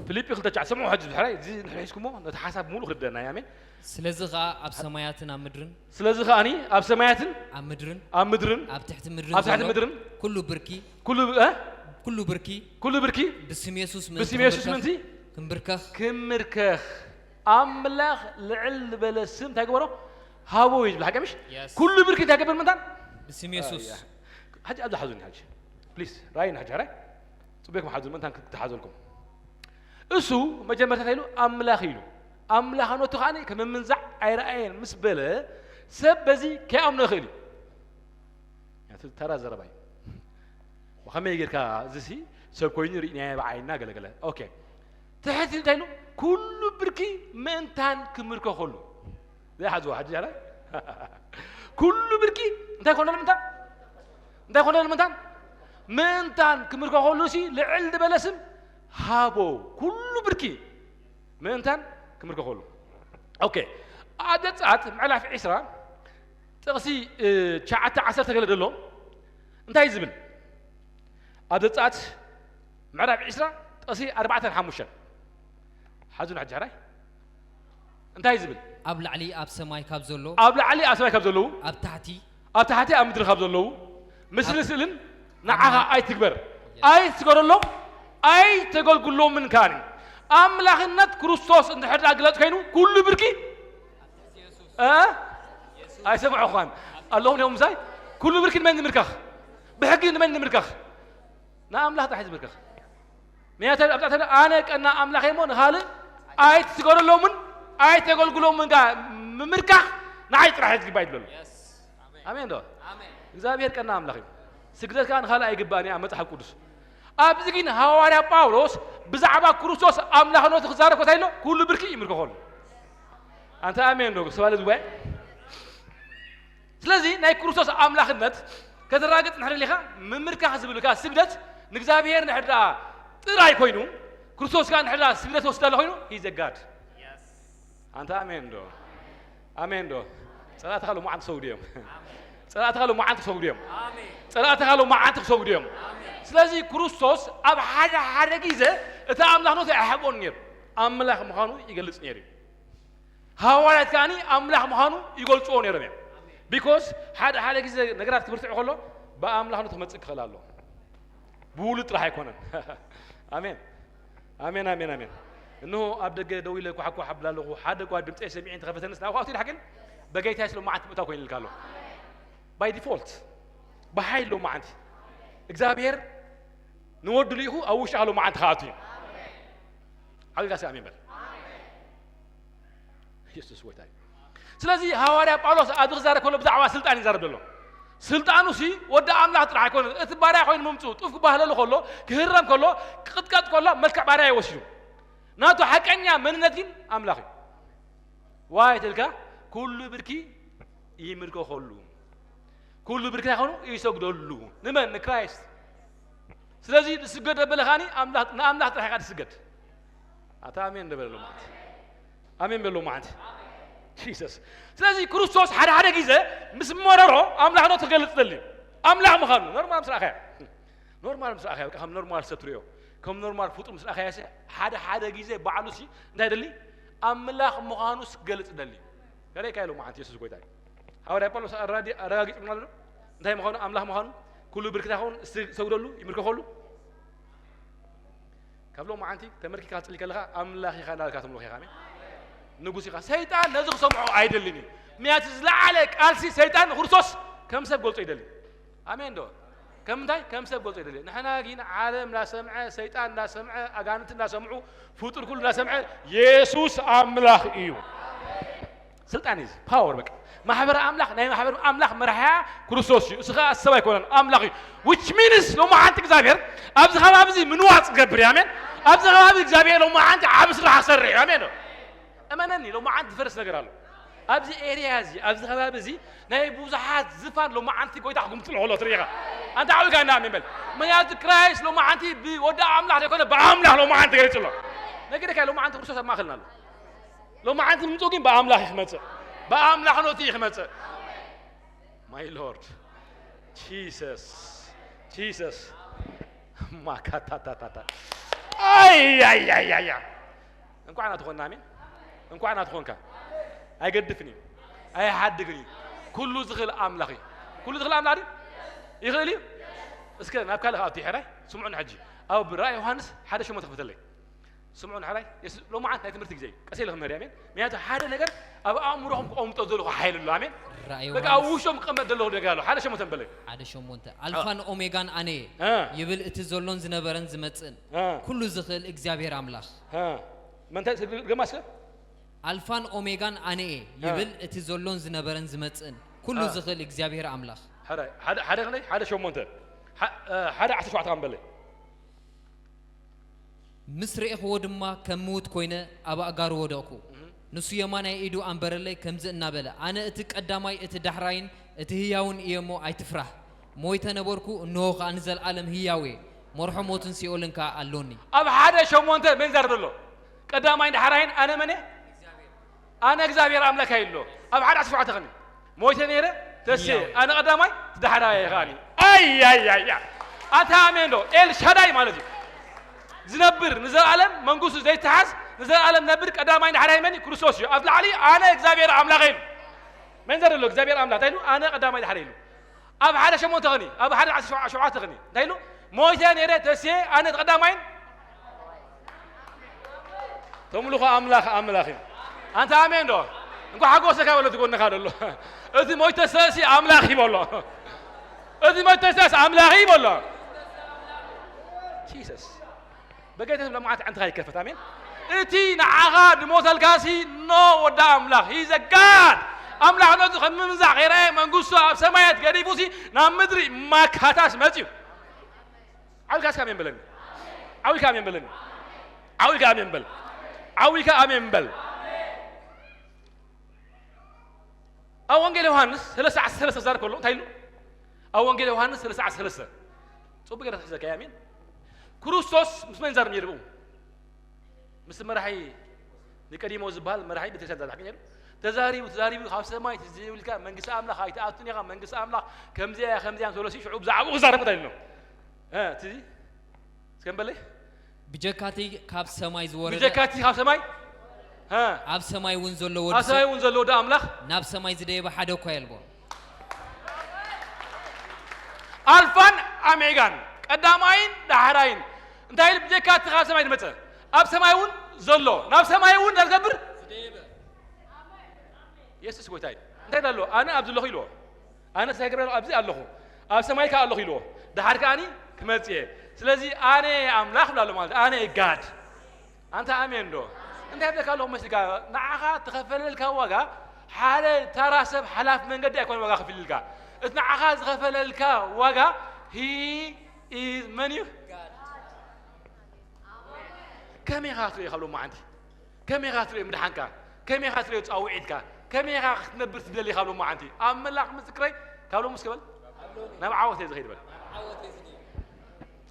ፊልጲ ክልተ ትሽዓተ። ስምዑ ሕጂ ድሕራይ፣ እዚ ንሕና ሒዝኩሞ፣ ነቲ ሓሳብ ሙሉእ ክርደአና እዩ። ኣሜን። ስለዚ ኸኣ ኣብ ሰማያትን ኣብ ምድርን፣ ስለዚ ኸኣኒ ኣብ ሰማያትን ኣብ ምድርን፣ ኣብ ምድርን፣ ኣብ ትሕቲ ምድርን ኣብ ትሕቲ ዘሎ ምድርን ኩሉ ብርኪ፣ ኩሉ ብ-፣ እ? ኩሉ ብርኪ ኩሉ ብርኪ ብስም የሱስ ምእንቲ ብስም የሱስ ክምብርከኽ፣ ምእንቲ ክምብርከኽ። ክምብርከኽ። ኣምላኽ ልዕል ዝበለ ስም እንታይ ገበሮ? ሃቦ እዩ ዝብል ሓቂ ምሽ? የስ። ኩሉ ብርኪ እንታይ ገበር ምንታን? ብስም የሱስ። ኣያ። ሕጂ ኣብዚ ሓዙኒ ሕጂ። ፕሊዝ፣ ራይን ሕጂ፣ ራይ። ጽቡቅኩም ሓዙ፣ ምእንታን ክትሓዘልኩም። እሱ መጀመርታ እንታይ ኢሉ? ኣምላኽ ኢሉ። ኣምላኽነቱ ከኣ ከም ምምንዛዕ ኣይረኣየን ምስ በለ፣ ሰብ በዚ ከይኣምኖ ይኽእል እዩ። እቲ ተራ ዘረባ እዩ። ብኸመይ ጌርካ እዚሲ ሰብ ኮይኑ ርኢናዮ ብዓይንና ገለገለ። ኦኬ። ትሕት ኢሉ እንታይ ኢሉ? ኩሉ ብርኪ ምእንታን ክምርከኸሉ። ዘይሓዝዋ ሕጂ ጃላ። ኩሉ ብርኪ እንታይ ኮነ ምእንታን? እንታይ ኮነ ምእንታን? ምእንታን ክምርከኸሉ ሲ ልዕል ዝበለ ስም ሃቦ። ኩሉ ብርኪ ምእንታን ክምርከኸሉ። ኦኬ። ኣብ ዘጸኣት ምዕራፍ ዕስራ ጥቕሲ፣ እ፣ ትሽዓተ ዓሰርተ ገለ ዘሎ እንታይ ዝብል? ኣብ ዘጸኣት ምዕራፍ ዕስራ ጥቕሲ ኣርባዕተን ሓሙሽተን። ሓዙን ሕጂ ሕራይ። እንታይ ዝብል? ኣብ ላዕሊ ኣብ ሰማይ ካብ ዘሎ፣ ኣብ ላዕሊ ኣብ ሰማይ ካብ ዘለዉ፣ ኣብ ታሕቲ ኣብ ታሕቲ ኣብ ምድሪ ካብ ዘለዉ፣ ምስልን ኣብ ስእልን ንዓኻ ኣምላኽ ኣይትግበር። የስ። ኣይትስገደሎም፣ ኣይተገልግሎምን ከኣኒ። ኣምላኽነት ክርስቶስ እንድሕር ደኣ ግለጽ ኮይኑ ኩሉ ብርኪ፣ እ? ኣይሰምዑ ኳን ኣለኹም እዮም ምሳይ። ኩሉ ብርኪ ንመን ንምልካኽ? ብሕጊ ንመን ንምልካኽ? ንኣምላኽ ጥራሕ ዝምልከኽ። ምክንያቱ ኣብዛ ተለ ኣነ ቀና ኣምላኽ እሞ ንኻልእ ኣይትስገደሎምን ኣይተገልግሎምን ጋ ምምልካኽ ንዓይ ጥራሕ እዩ ዝግባእ ይብለሉ። የስ። ኣሜን። ኣሜን ዶ? ኣሜን። እግዚኣብሔር ቀና ኣምላኽ እዩ። ስግደት ከኣ ንኻልእ ኣይግባእን እዩ ኣብ መጽሓፍ ቅዱስ። ኣብዚ ግን ሃዋርያ ጳውሎስ ብዛዕባ ክርስቶስ ኣምላኽነቱ ክዛረብ ኮታይ ኣሎ፣ ኩሉ ብርኪ ይምልከኸሉ። ኣንተ ኣሜን ዶ? ስባለ ዝጉባኤ። ስለዚ ናይ ክርስቶስ ኣምላኽነት ከተረጋግጽ እንድሕር ደሊኻ፣ ምምልካኽ ዝብል ከኣ ስግደት ንእግዚኣብሔር እንድሕር ደኣ ጥራይ ኮይኑ፣ ክርስቶስ ከኣ እንድሕር ደኣ ስግደት ወስድ ኣሎ ኮይኑ፣ he's a God። ኣንታ ኣሜን ዶ? ኣሜን ዶ? ጸላእትኻ ሎማዓንቲ ክሰግዱ እዮም። ጸላእትኻ ሎማዓንቲ ክሰግዱ እዮም። ጸላእትኻ ሎማዓንቲ ክሰግዱ እዮም። ስለዚ ክርስቶስ ኣብ ሓደ ሓደ ግዜ እቲ ኣምላኽነቱ ኣይሓብኦን ነይሩ። ኣምላኽ ምዃኑ ይገልጽ ነይሩ እዩ። ሃዋርያት ከኣኒ ኣምላኽ ምዃኑ ይገልጽዎ ነይሮም እዮም። ቢኮዝ ሓደ ሓደ ግዜ ነገራት ክብርትዕ ከሎ ብኣምላኽነቱ ክመጽእ ክኽእል ኣሎ። ብውሉድ ጥራሕ ኣይኮነን። ኣሜን። ኣሜን፣ ኣሜን፣ ኣሜን። እንሆ ኣብ ደገ ደው ኢለ ኳሕኳሕ ኣብላ ኣለኹ። ሓደ እኳ ድምፀይ ሰሚዐ እንተኸፈተንስ ናብኡ ክኣቱ ኢለ ሓቅን በጌታዬ ስለ መዓት ምእታው ኮይኑ ኢልካ ኣሎ። ባይ ዲፎልት፣ ብሓይሊ ሎመዓንቲ እግዚኣብሔር ንወዱ ልኢኹ ኣብ ውሽጢ ኣሎ መዓንቲ ክኣቱ እዩ። ዓቢልካ እስኪ ኣሜን በል። ኢየሱስ ጎይታ እዩ። ስለዚ ሃዋርያ ጳውሎስ ኣብዚ ክዛረብ ከሎ ብዛዕባ ስልጣን ይዛረብ ዘሎ። ስልጣኑ ሲ ወዲ ኣምላኽ ጥራሕ ኣይኮነን። እቲ ባርያ ኮይኑ ምምፅኡ ጡፍ ክባህለሉ ከሎ፣ ክህረም ከሎ፣ ክቕጥቀጥ ከሎ መልክዕ ባርያ እዩ ወሲዱ። ናቱ ሓቀኛ መንነት ግን ኣምላኽ እዩ። ዋይ ተልካ ኩሉ ብርኪ ይምልከኸሉ። ኩሉ ብርኪ እንታይ ኾኑ ይሰግደሉ። ንመን? ንክራይስት። ስለዚ ዝስገድ ኣበለ ኻኒ ኣምላኽ፣ ንኣምላኽ ጥራሕ ኢኻ ትስገድ። ኣታ ኣሜን እንደ በለሉ ማለት። ኣሜን በሉ ማለት። ጂሰስ። ስለዚ ክርስቶስ ሓደ ሓደ ግዜ ምስ መረሮ ኣምላኽነቱ ክገልጽ ደልዩ። ኣምላኽ ምዃኑ ኖርማል ምስ ረኣኻዮ። ኖርማል ምስ ረኣኻዮ፣ በቃ ከም ኖርማል ሰብ ትርእዮ። ከም ኖርማል ፍጡር ምስ ረኣኻዮ፣ ሓደ ሓደ ግዜ ባዕሉ ሲ እንታይ ደሊ? ኣምላኽ ምዃኑ ክገልጽ ደሊ። ከረይካ ኢሉ ማለት የሱስ ጎይታ እዩ። ሃዋርያ ጳውሎስ ኣራዲ-፣ ኣረጋጊጹልና ኣሎ። እንታይ ምዃኑ? ኣምላኽ ምዃኑ። ኩሉ ብርክታ ይኸውን፣ እስቲ ሰግደሉ፣ ይምርከኸሉ። ካብ ሎማዓንቲ ተመርኪካ ክትጽሊ ከለኻ ኣምላኽ ኢኻ እናበልካ ተምልኾ ኢኻ። ኣሜን። ንጉስ ኢኻ። ሰይጣን ነዚ ክሰምዖ ኣይደልን እዩ። ምክንያቱ ዝለዓለ ቃልሲ ሰይጣን ንክርስቶስ ከም ሰብ ገልጾ ይደሊ። ኣሜን ዶ? ከም እንታይ? ከም ሰብ ገልጾ ይደሊ። ንሕና ግን ዓለም እናሰምዐ፣ ሰይጣን እናሰምዐ፣ ኣጋንንቲ እናሰምዑ፣ ፍጡር ኩሉ እናሰምዐ የሱስ ኣምላኽ እዩ። ስልጣን እዩ፣ ፓወር በቃ። ማሕበር ኣምላኽ፣ ናይ ማሕበር ኣምላኽ መርሓያ ክርስቶስ እዩ። እሱ ኸኣ ሰብ ኣይኮነን፣ ኣምላኽ እዩ። Which means ሎማዓንቲ እግዚኣብሔር ኣብዚ ከባቢ እዚ ምንዋጽ ክገብር እዩ። ኣሜን። ኣብዚ ከባቢ እግዚኣብሔር ሎማዓንቲ ዓቢ ስራሕ ክሰርሕ እዩ። ኣሜን ዶ? እመነኒ፣ ሎማዓንቲ ዝፈርስ ነገር ኣሎ። ኣብዚ ኤርያ እዚ፣ ኣብዚ ከባቢ እዚ ናይ ብዙሓት ዝፋን ሎማዓንቲ ጎይታ ክጉምጥሎ ከሎ ትርኢ ኢኻ። ኣንታ ዓው ኢልካ እንዳ ኣሜን በል። ምክንያቱ ክራይስት ሎማዓንቲ ብወዲ ኣምላኽ ዘይኮነ ብኣምላኽ ሎማዓንቲ ተገሊጹ ኣሎ። ነጊረካ፣ ሎማዓንቲ ክርስቶስ ኣብ ማእከልና ኣሎ። ሎማዓንቲ ምምጽኡ ግን ብኣምላኽ እዩ ክመጽእ። ብኣምላኽነቱ እዩ ክመጽእ። My Lord Jesus, Jesus. ማካታታታታ። ኣይ፣ ኣይ፣ ኣይ፣ ኣይ፣ ኣይ። እንኳዕ ናቱ ኾንና፣ ኣሜን። እንኳዕ ናቱ ኾንካ። ኣይገድፍን እዩ። ኣይሓድግን እዩ። ኩሉ ዝኽእል ኣምላኽ እዩ። ኩሉ ዝኽእል ኣምላኽ ድዩ? ይኽእል እዩ። እስከ ናብ ካልእ ኣብቲ ሕራይ ስምዑን ሕጂ። ኣብ ራእይ ዮሃንስ ሓደ ሸሞንተ ክፈተለይ። ስምዑን ሕራይ። የሱስ ሎማዓንቲ ናይ ትምህርቲ ግዜ እዩ። ቀስ ኢለ ክምህር እየ፣ ኣሜን። ምክንያቱ ሓደ ነገር ኣብ ኣእምሮኹም ክቐምጦ ዘለኹ ሓይል ኣሎ፣ ኣሜን። ራእይ በቃ ኣብ ዮሃንስ ውሽጦም ክቐመጥ ዘለኹ ነገር ኣሎ። ሓደ ሸሞንተ በለይ። ሓደ ሸሞንተ። ኣልፋን ኦሜጋን ኣነ እየ እ። ይብል እቲ ዘሎን ዝነበረን ዝመጽእን እ። ኩሉ ዝኽእል እግዚኣብሔር ኣምላኽ። እ። መን እንታይ ስል-፣ ግርማ እስከ? ኣልፋን ኦሜጋን ኣነ እየ እ። ይብል እቲ ዘሎን ዝነበረን ዝመጽእን ኩሉ እ። ዝኽእል እግዚኣብሔር ኣምላኽ። ሓደ፣ ሓደ፣ ሓደ ክንደይ? ሓደ ሸሞንተ። ሓ-፣ እ፣ ሓደ ዓሰርተ ሸውዓተ ከም በለይ። ምስ ርኤኽዎ ድማ ከም ምዉት ኮይነ ኣብ ኣእጋሩ ወደቕኩ። እህ። ንሱ የማናይ ኢዱ ኣንበረለይ፣ ከምዚ እናበለ፣ ኣነ እቲ ቀዳማይ፣ እቲ ዳሕራይን እቲ ህያውን እየ እሞ ኣይትፍራህ። ሞይተ ነበርኩ፣ እንሆ ኸኣ ንዘለኣለም ህያው እየ። መርሖ ሞትን ሲኦልን ከኣ ኣሎኒ። ኣብ ሓደ ሸሞንተ መን ይዛረብ ዘሎ? ቀዳማይን ዳሕራይን ኣነ መን እየ? ኣነ እግዚኣብሔር ኣምላኽ ኢሉ ኣሎ። ኣብ ሓደ ዓሰርተ ሸውዓተ ኸኒ ሞይተ ነይረ፣ ተስየ፣ ህያው እየ። ኣነ ቀዳማይ፣ እቲ ዳሕራይ እየ ኸኣኒ። ኣይ፣ ኣይ፣ ኣይ፣ ኣይ። ኣታ ኣሜን ዶ? ኤል ሻዳይ ማለት እዩ። ዝነብር፣ ንዘለኣለም መንግስቱ ዘይተሓዝ፣ ንዘለኣለም ነብር፣ ቀዳማይ ዳሕራይ መን እዩ? ክርስቶስ እዩ። ኣብ ላዕሊ ኣነ እግዚኣብሔር ኣምላኽ ኢሉ። መን ዘር ኣሎ? እግዚኣብሔር ኣምላኽ እንታይ ኢሉ? ኣነ ቀዳማይ ዳሕራይ ኢሉ። ኣብ ሓደ ሸሞንተ ኸኒ፣ ኣብ ሓደ ዓሰርተ ሸውዓተ ኸኒ እንታይ ኢሉ? ሞይተ ነይረ፣ ተስየ፣ ኣነ እቲ ቀዳማይን ተምልኾ ኣምላኽ ኣምላኽ እዩ። ኣንታ ኣሜን ዶ? እንኳ ሓጎሰካ በሎ፣ እቲ ጎንኻ ዘሎ። እቲ ሞይተ ዝተስየ ኣምላኽ እዩ በሎ። እቲ ሞይተ ዝተስየ ኣምላኽ እዩ በሎ። ጂሰስ። በጌታ ስም ሎማዓንቲ ኣዕንትኻ ይከፈት። ኣሜን። እቲ ንዓኻ ድሞተልካሲ ኖ ወዲ ኣምላኽ፣ he's a God። ኣምላኽነቱ ከም ምምዛዕ ከይረኣየ መንግስቱ ኣብ ሰማያት ገዲፉሲ ናብ ምድሪ ማካታስ መጽዩ። ዓው ኢልካ እስከ ኣሜን በለኒ። ዓው ኢልካ ኣሜን በለኒ። ዓው ኢልካ ኣሜን በል። ዓው ኢልካ ኣሜን በል። ኣብ ወንጌል ዮሃንስ ሰለስተ ዓሰርተ ሰለስተ ክዛረብ ከሎ እንታይ ኢሉ? ኣብ ወንጌል ዮሃንስ ሰለስተ ዓሰርተ ሰለስተ። ጽቡቅ ገይርካ ሒዘካዮ፣ ኣሜን። ክርስቶስ ምስ መን ይዛረብ ነይሩ ብኡ? ምስ መራሒ ኒቆዲሞስ ዝበሃል መራሒ ቤተክርስትያን ይዛረብ ነይሩ። ተዛሪቡ፣ ተዛሪቡ፣ ካብ ሰማይ ትዝ ይብልካ፣ መንግስቲ ኣምላኽ ኣይትኣቱን ኢኻ፣ መንግስቲ ኣምላኽ ከምዚኣ እያ፣ ከምዚኣ እያ፣ እንተበሎ፣ ሽዑ ብዛዕባኡ ክዛረብ እንታይ ኢሉ? እ፣ ትዝ እስከ ንበለይ። ብጀካቲ ካብ ሰማይ ዝወረደ ብጀካቲ ካብ ሰማይ፣ እ። ኣብ ሰማይ እውን ዘሎ ወዲ ኣብ ሰማይ ሰብ እውን ዘሎ ወዲ ኣምላኽ ናብ ሰማይ ዝደየበ ሓደ እኳ የልቦ። ኣልፋን ኣሜጋን፣ ቀዳማይን ዳሕራይን፣ እንታይ ኢሉ? ብጀካቲ ካብ ሰማይ ዝመጸ፣ ኣብ ሰማይ እውን ዘሎ፣ ናብ ሰማይ እውን እንታይ ዝገብር? ዝደየበ። የሱስ ጎይታ እዩ። እንታይ ኣሎ? ኣነ ኣብዚ ኣለኹ ኢልዎ። ኣነ ሳይግረ ኣብዚ ኣለኹ፣ ኣብ ሰማይ ከኣ ኣለኹ ኢልዎ። ደሓር ከኣኒ ክመጽእ እየ። ስለዚ ኣነ ኣምላኽ ብላ ኣሎ ማለት፣ ኣነ ጋድ። ኣንታ ኣሜን ዶ? እንታይ ብለካ ኣለኹ መስልካ? ንዓኻ ተኸፈለልካ ዋጋ፣ ሓደ ተራ ሰብ ሓላፍ መንገዲ ኣይኮነ ዋጋ ከፊልልካ። እቲ ንዓኻ ዝኸፈለልካ ዋጋ፣ he is መን እዩ? ከመይ ኢኻ ትርእዮ ካብ ሎማዓንቲ? ከመይ ኢኻ ትርእዮ ምድሓንካ? ከመይ ኢኻ ትርእዮ ጻውዒትካ? ከመይ ኢኻ ክትነብር ትደሊ ካብ ሎማዓንቲ? ኣብ መላኽ ምስክረይ ካብ ሎሚ እስከ በል። ናብ ዓወት እየ ዝኸይድ በል።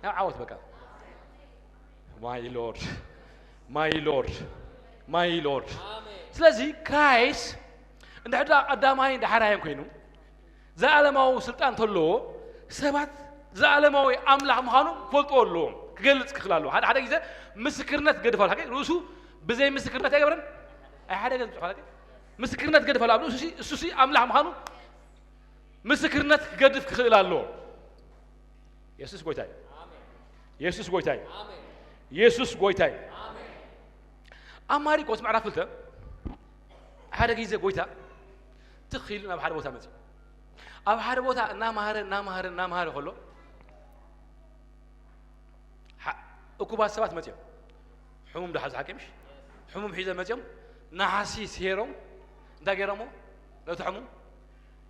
ናብ ዓወት በቃ። My Lord, my Lord, my Lord. ስለዚ ክራይስት እንድሕር ደኣ ቀዳማይን ዳሕራይን ኮይኑ፣ ዘላለማዊ ስልጣን እንተለዎ፣ ሰባት ዘላለማዊ ኣምላኽ ምዃኑ ክፈልጥዎ ኣለዎም፣ ክገልጽ ክኽእል ኣለዎ። ሓደ ሓደ ግዜ ምስክርነት ገድፋል። ሓቂ ርእሱ ብዘይ ምስክርነት ኣይገብረን፣ ኣይሓደገን ዝብሎ ሓቂ ምስክርነት ገድፋል። ኣብ ርእሱ እሱሲ ኣምላኽ ምዃኑ ምስክርነት ክገድፍ ክኽእል ኣለዎ። የሱስ ጎይታ እዩ። የሱስ ጎይታ እዩ። የሱስ ጎይታ እዩ። ኣብ ማርቆስ ምዕራፍ ክልተ ሓደ ግዜ ጎይታ ትኽ ኢሉ ናብ ሓደ ቦታ መጽዩ። ኣብ ሓደ ቦታ እናመሃረ እናመሃረ እናመሃረ ከሎ እኩባት ሰባት መጽዮም። ሕሙም ዝሓዙ ሓቂ ምሽ ሕሙም ሒዞም መጽዮም። ነሓሲ ስሄሮም እንታይ ገይሮሞ? ነቲ ሕሙም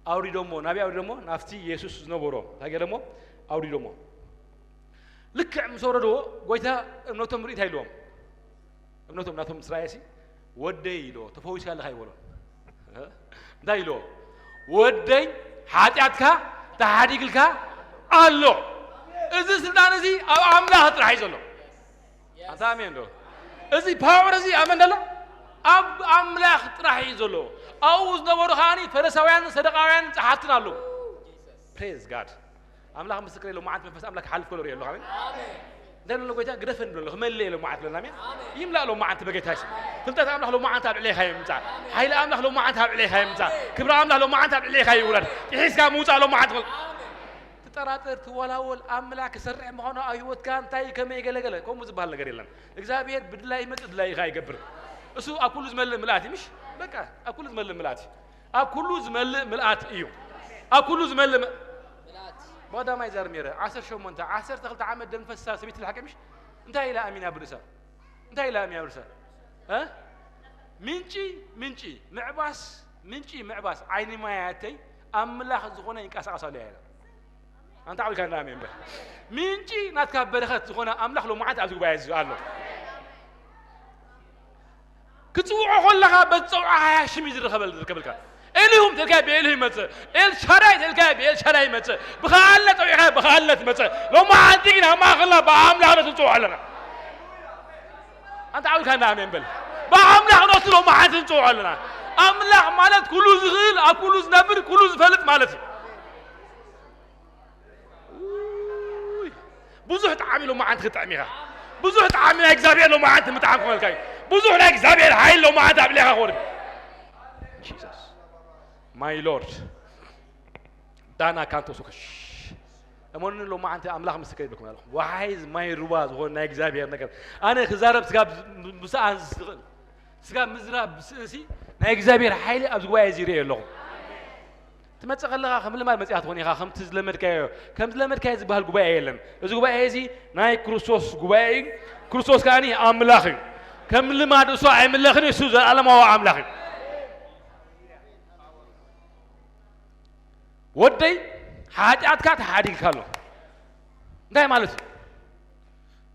ኣውሪዶሞ። ናበይ ኣውሪዶሞ? ናብቲ የሱስ ዝነበሮ እንታይ ገይሮሞ? ኣውሪዶሞ። ልክዕ ምስ ወረድዎ ጎይታ እምነቶም ርኢ እንታይ ኢልዎም? እምነቶም ናቶም ምስ ረኣየሲ ወደይ ኢልዎ። ተፈዊስካ ኣለኻ ይበሎ። እንታይ ኢልዎ? ወደይ ሓጢኣትካ ተሓዲግልካ ኣሎ። እዚ ስልጣን እዚ ኣብ ኣምላኽ ጥራሕ እዩ ዘሎ። ኣንታ ኣሜን ዶ? እዚ ፓወር እዚ ኣመን ደሎ ኣብ ኣምላኽ ጥራሕ እዩ ዘሎ። ኣብኡ ዝነበሩ ከዓኒ ፈሪሳውያን ሰደቃውያን ጸሓፍትን ኣለዉ። ፕሬዝ ጋድ። ኣምላኽ ምስክር የለ መዓንት መንፈስ ኣምላኽ ክሓልፍ ከሎ ሪኦ ኣለኹ ኣሜን። እንታይ ኣሎ ጎይታ ግደፈን ብሎ ክመልእ የለ መዓንት ብለና ኣሜን። ይምላእ ሎ መዓንት በጌታ ይስም ፍልጠት ኣምላኽ ሎ መዓንት ኣብ ልዕሌኻ ይምጻእ። ሓይሊ ኣምላኽ ሎ መዓንት ኣብ ልዕሌኻ ይምጻእ። ክብሪ ኣምላኽ ሎ መዓንት ኣብ ልዕሌኻ ይውረድ። ጥሒስካ ምውጻእ ሎ መዓንት ትጠራጠር ትወላወል ኣምላኽ ክሰርሕ ምዃኑ ኣብ ህይወትካ እንታይ ከመይ ገለገለ ከምኡ ዝበሃል ነገር የለን። እግዚኣብሔር ብድላይ ይመጽእ ድላይ ኢኻ ይገብር። እሱ ኣብ ኩሉ ዝመልእ ምልኣት እዩ ምሽ በቃ ኣብ ኩሉ ዝመልእ ምልኣት እዩ። ኣብ ኩሉ ዝመልእ ምልኣት እዩ። ኣብ ኩሉ ዝመልእ ም- ብቐዳማይ ዛር ሜረ ዓሰርተ ሸሞንተ ዓሰርተ ክልተ ዓመት ደም ፈሳ ሰበይቲ ልሓቀ ምሽ እንታይ ኢላ ኣሚና ብርእሳ እንታይ ኢላ ኣሚና ብርእሳ እ? ምንጪ ምንጪ ምዕባስ ምንጪ ምዕባስ ዓይኒ ማያተይ ኣምላኽ ዝኾነ ይንቀሳቐስ ኣሎ ኢላ ኣንታ ዓብልካ እንዳ ኣሜን በል። ምንጪ ናትካ በረኸት ዝኾነ ኣምላኽ ሎማዓንቲ ኣብዚ ጉባኤ እዚ ኣሎ። ክትጽውዖ ከለኻ በቲ ጸውዓኻያ ሽም እዩ ዝረኸበል ዝርከበልካ። ኤልሁም ተልካይ ብኤልሁ ይመጽእ፣ ኤልሻዳይ ተልካይ ብኤልሻዳይ ይመጽእ፣ ብኸኣልነ ጸዊዕካ ብኸኣልነ ትመጽእ። ሎማዓንቲ ግን ኣብ ማእኸልና ብኣምላኽነ ትንጽውዖ ኣለና። ኣንታ ዓብልካ እንዳ ኣሜን በል። ብኣምላኽ ነሱ ሎማዓንቲ ንጽውዖ ኣለና። ኣምላኽ ማለት ኩሉ ዝኽእል ኣብ ኩሉ ዝነብር ኩሉ ዝፈልጥ ማለት እዩ። ብዙሕ ጣዕሚ ሎማዓንቲ ክትጥዕም ኢኻ። ብዙሕ ጣዕሚ ናይ እግዚኣብሔር ሎማዓንቲ ምጥዓም ክመልካ እዩ። ብዙሕ ናይ እግዚኣብሔር ሓይል ሎማዓንቲ ኣብ ልዕሌኻ ክወርድ። ጂሰስ ማይ ሎርድ ዳና ካንቶ ሱከሽ እሞኒ ሎማዓንቲ ኣምላኽ ምስከ ይብልኩም ኣለኹ። ወሓይዝ ማይ ሩባ ዝኾነ ናይ እግዚኣብሔር ነገር ኣነ ክዛረብ ስጋብ ምስኣን ዝኽእል ስጋብ ምዝራብ ስእሲ ናይ እግዚኣብሔር ሓይሊ ኣብዚ ጉባኤ እዚ ይርኢ ኣለኹ። ትመጽእ ከለኻ ከም ልማድ መጺኣ ትኾን ኢኻ። ከምቲ ዝለመድካዮ ከም ዝለመድካዮ ዝበሃል ጉባኤ የለን። እዚ ጉባኤ እዚ ናይ ክርስቶስ ጉባኤ እዩ። ክርስቶስ ከኣ ኣምላኽ እዩ። ከም ልማድ እሱ ኣይምለኽን እዩ። እሱ ዘለኣለማዊ ኣምላኽ እዩ። ወደይ ሓጢኣትካ ተሓዲግካ ኣሎ። እንታይ ማለት እዩ?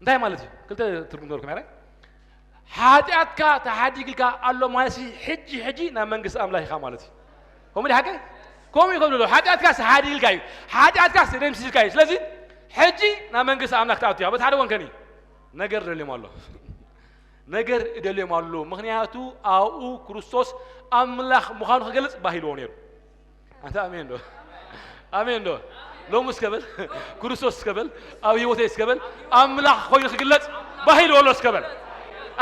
እንታይ ማለት እዩ? ክልተ ትርጉም ነበርኩም ያረ ሓጢኣትካ ተሓዲግልካ ኣሎ ማለት ሕጂ ሕጂ ናብ መንግስቲ ኣምላኽ ኢኻ ማለት እዩ። ከምኡ ሓቀ ከምኡ ይኸብሉ ሓጢኣትካ ተሓዲግልካ እዩ። ሓጢኣትካ ደምሲስካ እዩ። ስለዚ ሕጂ ናብ መንግስቲ ኣምላኽ ትኣቱ ኢኻ። በቲ ሓደ ወንከኒ ነገር ደልዮም ኣሎ። ነገር እደልዮም ኣሎ። ምኽንያቱ ኣብኡ ክርስቶስ ኣምላኽ ምዃኑ ክገልጽ ባሂልዎ ነይሩ። ኣንተ ኣሜን ዶ? ኣሜን ዶ? ሎሚ እስከ በል ክርስቶስ እስከ በል ኣብ ህይወተይ እስከ በል ኣምላኽ ኮይኑ ክግለጽ ባሂልዎ ኣሎ እስከ በል።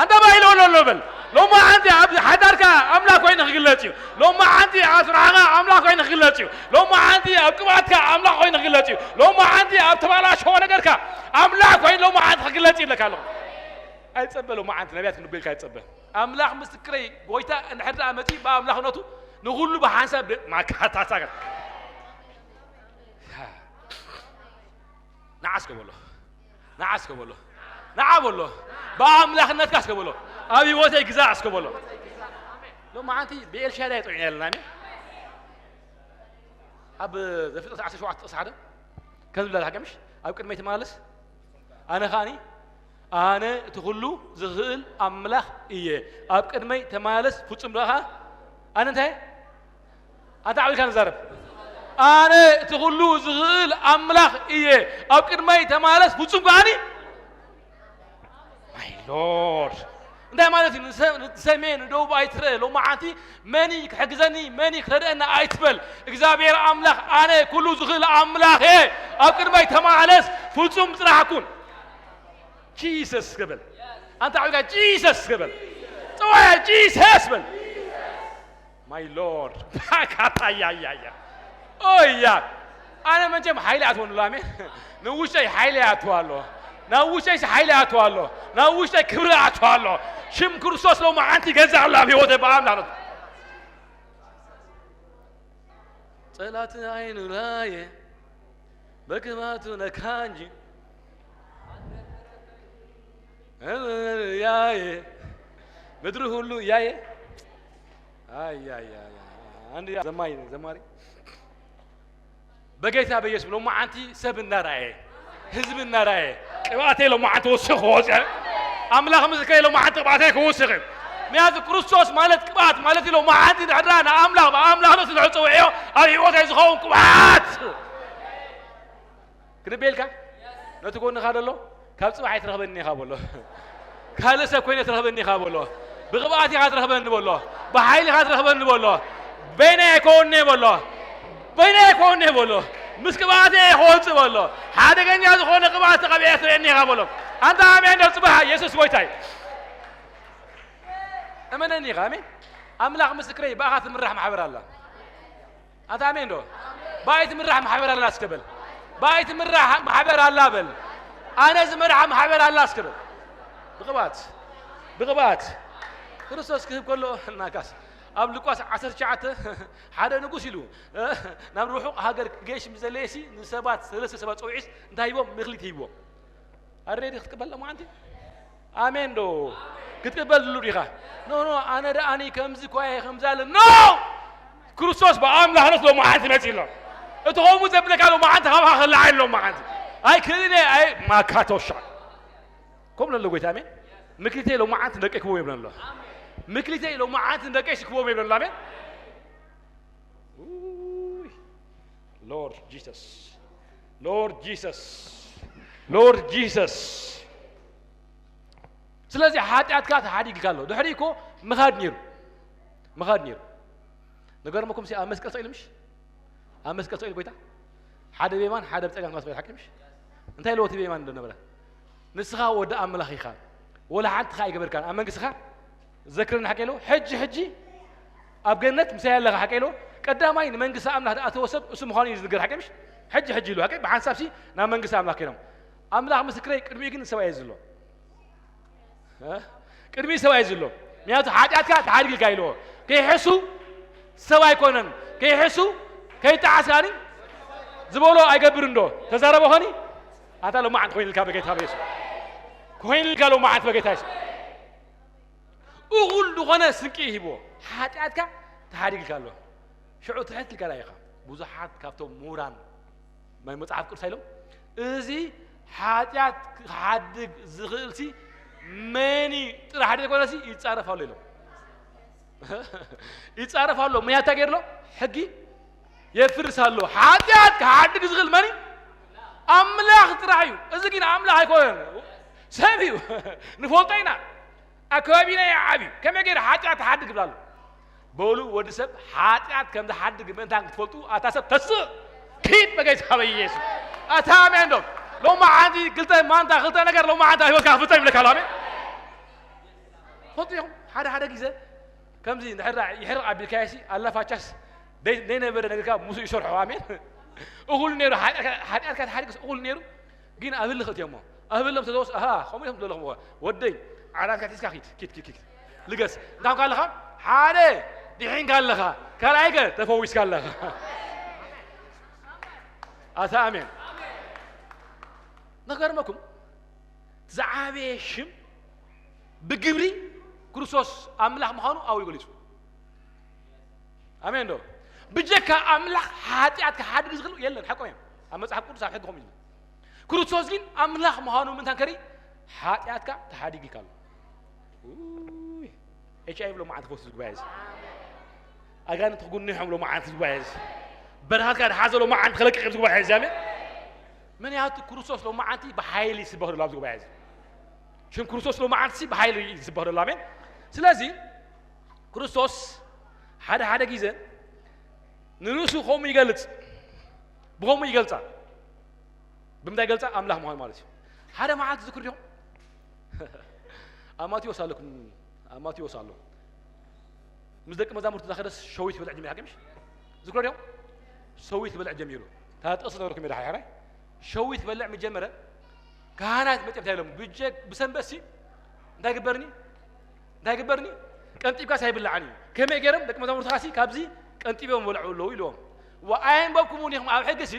ኣንተ ባሂልዎ ኣሎ በል። ሎማ ዓንቲ ኣብ ሓዳርካ ኣምላኽ ኮይኑ ክግለጽ እዩ። ሎማ ዓንቲ ኣብ ስራሕካ ኣምላኽ ኮይኑ ክግለጽ እዩ። ሎማ ዓንቲ ኣብ ቅብኣትካ ኣምላኽ ኮይኑ ክግለጽ እዩ። ሎማ ዓንቲ ኣብ ተባላሸወ ነገርካ ኣምላኽ ኮይኑ ሎማ ዓንቲ ክግለጽ ይብለካ ኣለኹ። ኣይጸበ ሎማ ዓንቲ ነቢያት ክንብልካ ኣይጸበ። ኣምላኽ ምስክረይ ጎይታ እንድሕር ደኣ መጺ ብኣምላኽነቱ ንኹሉ ብሓንሳብ ደ- ማካታታ ንዓ እስከ በሎ ንዓ እስከ በሎ ንዓ በሎ ብኣምላኽነትካ እስከ በሎ ኣብ ህይወተይ ግዛእ እስከ በሎ። ሎማዓንቲ ብኤልሻዳይ ጥዑይና ኣለና። ኣሜን። ኣብ ዘፍጥረት ዓሰርተ ሸውዓተ ጥቕሲ ሓደ ከም ዝብላ ዝሓቀምሽ ኣብ ቅድመይ ትመላለስ ኣነ ኸኣኒ ኣነ እቲ ኩሉ ዝኽእል ኣምላኽ እየ። ኣብ ቅድመይ ተመላለስ ፍጹም ደኻ ኣነ እንታይ ኣንታ ዓብልካ ንዛረብ ኣነ እቲ ኩሉ ዝኽእል ኣምላኽ እየ። ኣብ ቅድመይ ተመላለስ ፍጹም ከኣኒ ማይ ሎርድ እንታይ ማለት እዩ? ንሰሜን ንደቡብ ኣይትረአ። ሎማዓንቲ መኒ ክሕግዘኒ መኒ ክረድአና ኣይትበል። እግዚኣብሔር ኣምላኽ ኣነ ኩሉ ዝኽእል ኣምላኽ እየ። ኣብ ቅድመይ ተመላለስ ፍጹም ጥራሕ ኩን። ጂሰስ ክብል ኣንታ ዓብልካ ጂሰስ ክብል ጸዋያ ጂሰስ በል። ማይ ሎርድ ባካታያያያ ኦያ ኣነ መቸም ሓይሊ ኣትወንሉ ኣሜን። ንውሽጠይ ሓይሊ ኣትዋ ኣሎ። ናብ ውሽጠይ ሓይሊ ኣትዋ ኣሎ። ናብ ውሽጠይ ክብሪ ኣትዋ ኣሎ። ሽም ክርስቶስ ሎማዓንቲ ይገዛእ ኣሎ ኣብ ህይወተይ ብኣምላኽ። ጸላት ዓይኑ ላየ በክባቱ ነካ እንጂ ያየ ምድሪ ሁሉ ያየ። ኣያያያ አንድ ዘማሪ ነኝ፣ ዘማሪ በጌታ በኢየሱስ ሎማዓንቲ ሰብ እናረኣየ ህዝቢ እናረኣየ ቅብኣተይ ሎማዓንቲ ወስኽ ወፅዐ። ኣምላኽ ምስከይ ሎማዓንቲ ቅብኣተይ ክውስኽ እዩ። ምክንያቱ ክርስቶስ ማለት ቅብኣት ማለት እዩ። ሎማዓንቲ ድሕድራ ንኣምላኽ ብኣምላኽነት ስለ ዝፀውዕዮ ኣብ ህይወተይ ዝኸውን ቅብኣት ክንቤልካ ነቲ ጎንኻ ደሎ ካብ ጽባሕ ኣይትረኽበኒ ኢኻ በሎ። ካልእ ሰብ ኮይነ ትረኽበኒ ኢኻ በሎ። ብቕብኣት ኢኻ ትረኽበኒ በሎ። ብሓይሊ ኢኻ ትረኽበኒ በሎ። በይነይ ኣይኮንነ በሎ። በይነይ ኣይኮንነ በሎ። ምስ ቅብኣት እየ ክወጽእ በሎ። ሓደገኛ ዝኾነ ቅብኣት ተቐቢአ ትርእየኒ ኢኻ በሎ። ኣንታ ኣሜን ዶ ጽባሕ ኢየሱስ ጎይታይ። እመነኒ ኢኻ ኣሜን። ኣምላኽ ምስክረይ ብኣኻ ትምራሕ ማሕበር ኣላ። ኣታ ኣሜን ዶ? ብኣይ ትምራሕ ማሕበር ኣላ እስከ በል። ብኣይ ትምራሕ ማሕበር ኣላ በል። ኣነ ዝመርሓ ማሕበር ኣላ እስከ በል። ብቕብኣት ብቕብኣት ክርስቶስ ክህብ ከሎ እናካስ ኣብ ሉቃስ ዓሰርተ ትሽዓተ ሓደ ንጉስ ኢሉ ናብ ርሑቕ ሃገር ክገይሽ ምስ ዘለየሲ ንሰባት ሰለስተ ሰባት ፀዊዒስ እንታይ ሂቦም? መክሊት ሂቦም። ኣሬዲ ክትቅበል ሎማዓንቲ ኣሜን ዶ ክትቅበል ዝሉ ዲኻ? ኖ ኖ ኣነ ደኣኒ ከምዚ ኳየ ከምዚ ኣለ ኖ ክርስቶስ ብኣምላኽነት ሎማዓንቲ መፂ ኣሎ። እቲ ከምኡ ዘብለካ ሎማዓንቲ ካብኻ ክልዓል ሎማዓንቲ ኣይ ክእልነ ኣይ ማካቶሻ ከምኡ ለሎ ጎይታ ኣሜን። ምክሊተይ ሎማዓንቲ ደቂ ክቦም ይብለን ኣሎ። ምክሊተይ ሎማዓንቲ ደቂ ሽክቦም ይብለን ኣሎ ኣሜን። Lord Jesus, Lord Jesus, Lord Jesus። ስለዚ ሓጢኣትካ ተሓዲግካ ኣሎ። ድሕሪ እኮ ምኻድ ነይሩ ምኻድ ነይሩ። ንገርመኩም ሲ ኣብ መስቀል ሰቂሉ ምሽ ኣብ መስቀል ሰቂሉ ጎይታ ሓደ ቤማን ሓደ ብፀጋም ካስበል ሓቂ ምሽ እንታይ ለዎ እቲ ቤማን እንደነበረ ንስኻ ወዲ ኣምላኽ ኢኻ፣ ወላ ሓንቲ ኸኣ ኣይገበርካን። ኣብ መንግስትኻ ዘክረኒ ሓቀ ኢሎ፣ ሕጂ ሕጂ ኣብ ገነት ምሳይ ኣለኻ ሓቀ ኢሎ። ቀዳማይ ንመንግስቲ ኣምላኽ ዝኣተወ ሰብ እሱ ምዃኑ እዩ ዝንገር ሓቀ ምሽ? ሕጂ ሕጂ ኢሉ ሓቀ ብሓንሳብ ሲ ናብ መንግስቲ ኣምላኽ ከይዶም። ኣምላኽ ምስክረይ ቅድሚኡ ግን ሰብኣይ እዩ ዝሎ። እ? ቅድሚኡ ሰብኣይ እዩ ዝሎ። ምክንያቱ ሓጢኣትካ ተሓዲግልካ ኢልዎ። ከይሕሱ ሰብ ኣይኮነን። ከይሕሱ ከይጠዓስ ከኣኒ ዝበሎ ኣይገብር እንዶ ተዛረበ ኾኒ ኣታ ሎማዓንቲ ኮይንልካ በጌታ በየሱስ ኮይንልካ ሎማዓንቲ በጌታ የሱስ እኹል ዝኾነ ስንቂ ሂብዎ ሓጢኣትካ ተሓዲግልካ ኣሎ። ሽዑ ትሕት ኢልካ ዳኢኻ ብዙሓት ካብቶም ምሁራን ናይ መጽሓፍ ቅዱስ ኢሎም እዚ ሓጢኣት ክሓድግ ዝኽእልሲ መኒ ጥራሕ ደይኮነሲ ይጻረፍ ኣሎ ኢሎም ይጻረፍ ኣሎ። ምክንያት እንታይ ገይርሎ ሕጊ የፍርስ ኣሎ። ሓጢኣት ክሓድግ ዝኽእል መን እዩ? ኣምላኽ ጥራሕ እዩ። እዚ ግን ኣምላኽ ኣይኮነን፣ ሰብ እዩ። ንፈልጦ ኢና። ኣብ ከባቢና እዩ ዓብዩ። ከመይ ገይሩ ሓጢኣት ክሓድግ ይብል ኣሎ? በሉ ወዲ ሰብ ሓጢኣት ከም ዝሓድግ ምእንታን ክትፈልጡ ኣታ ሰብ ተስእ ኪድ በጌታ በኢየሱስ ኣታ ኣሜን ዶ ሎማ ዓንቲ ክልተ ማንታ ክልተ ነገር ሎማ ዓንታ ህይወትካ ክፍጸም ይብለካ ኣሎ ኣሜን። ፈልጡ ኢኹም ሓደ ሓደ ግዜ ከምዚ ንሕራ ይሕርቕ ኣቢልካዮ ሲ ኣላፋቻስ ደይ- ደይነበረ ነገርካ ሙሱ ይሰርሖ ኣሜን። እኹል ነይሩ ሓጢኣትካ ሓጢኣትካ ተሓዲግስ እኹል ነይሩ ግን ኣብ ህሊ ክእትዮ እሞ ኣብ ህሎም ተዘወስ ኣሃ ከምኡ ኢኹም ዘለኹም ወደይ ዓራትካ ሒዝካ ኪድ ኪድ ኪድ ኪድ ልገስ እንታይ ኮንካ ኣለኻ ሓደ ድሒንካ ኣለኻ ካልኣይ ከ ተፈዊስካ ኣለኻ። ኣታ ኣሜን። ነገርመኩም ዝዓበየ ሽም ብግብሪ ክርስቶስ ኣምላኽ ምዃኑ ኣብኡ ገሊጹ። ኣሜን ዶ? ብጀካ ኣምላኽ ሓጢኣት ክሓድግ ዝኽእል የለን። ሓቆም እዮም። ኣብ መጽሓፍ ቅዱስ ኣብ ሕግኹም እዩ። ክርስቶስ ግን ኣምላኽ ምዃኑ ምንታን ከርኢ ሓጢኣትካ ተሓዲግልካ ኣሎ። ኤች ኣይ ቪ ሎማዓንቲ ክወስድ ጉባኤ እዚ ኣጋንንቲ ክጉንሖም ሎማዓንቲ ጉባኤ እዚ በረኻትካ ድሓዘ ሎማዓንቲ ክለቅቕ እዚ ጉባኤ እዚ ኣሜን። ምክንያቱ ክርስቶስ ሎማዓንቲ ብሓይሊ ይስበኽ ዘሎ ኣብዚ ጉባኤ እዚ ሽም ክርስቶስ ሎማዓንቲ ብሓይሊ ይስበኽ ዘሎ ኣሜን። ስለዚ ክርስቶስ ሓደ ሓደ ግዜ ንርእሱ ከምኡ ይገልጽ ብኸምኡ ይገልጻ ብምንታይ ይገልጻ ኣምላኽ ምዃኑ ማለት እዩ። ሓደ መዓልቲ ዝክር ዲኹም ኣብ ማቴዎስ ኣለኩም ኣብ ማቴዎስ ኣሎ ምስ ደቂ መዛሙርቱ ዛኸደስ ሸዊት ይበልዕ ጅሚር ሓኪምሽ ዝክሮ ዲኹም ሸዊት ክበልዕ ጀሚሩ። እታ ጥቕሲ ነገርኩም እየ፣ ሓራይ ሸዊት ክበልዕ ምስ ጀመረ፣ ካህናት መጺኦም እንታይ ኢሎም? ብጀ-፣ ብሰንበት ሲ እንታይ ግበርኒ? እንታይ ግበርኒ? ቀንጢብካስ ኣይብላዕን እዩ። ከመይ ገይሮም ደቂ መዛሙርትኻ ሲ ካብዚ ቀንጢቦም ይበልዑ ኣለዉ ኢልዎም። ወኣየንበብኩምን ኢኹም ኣብ ሕጊ ሲ፣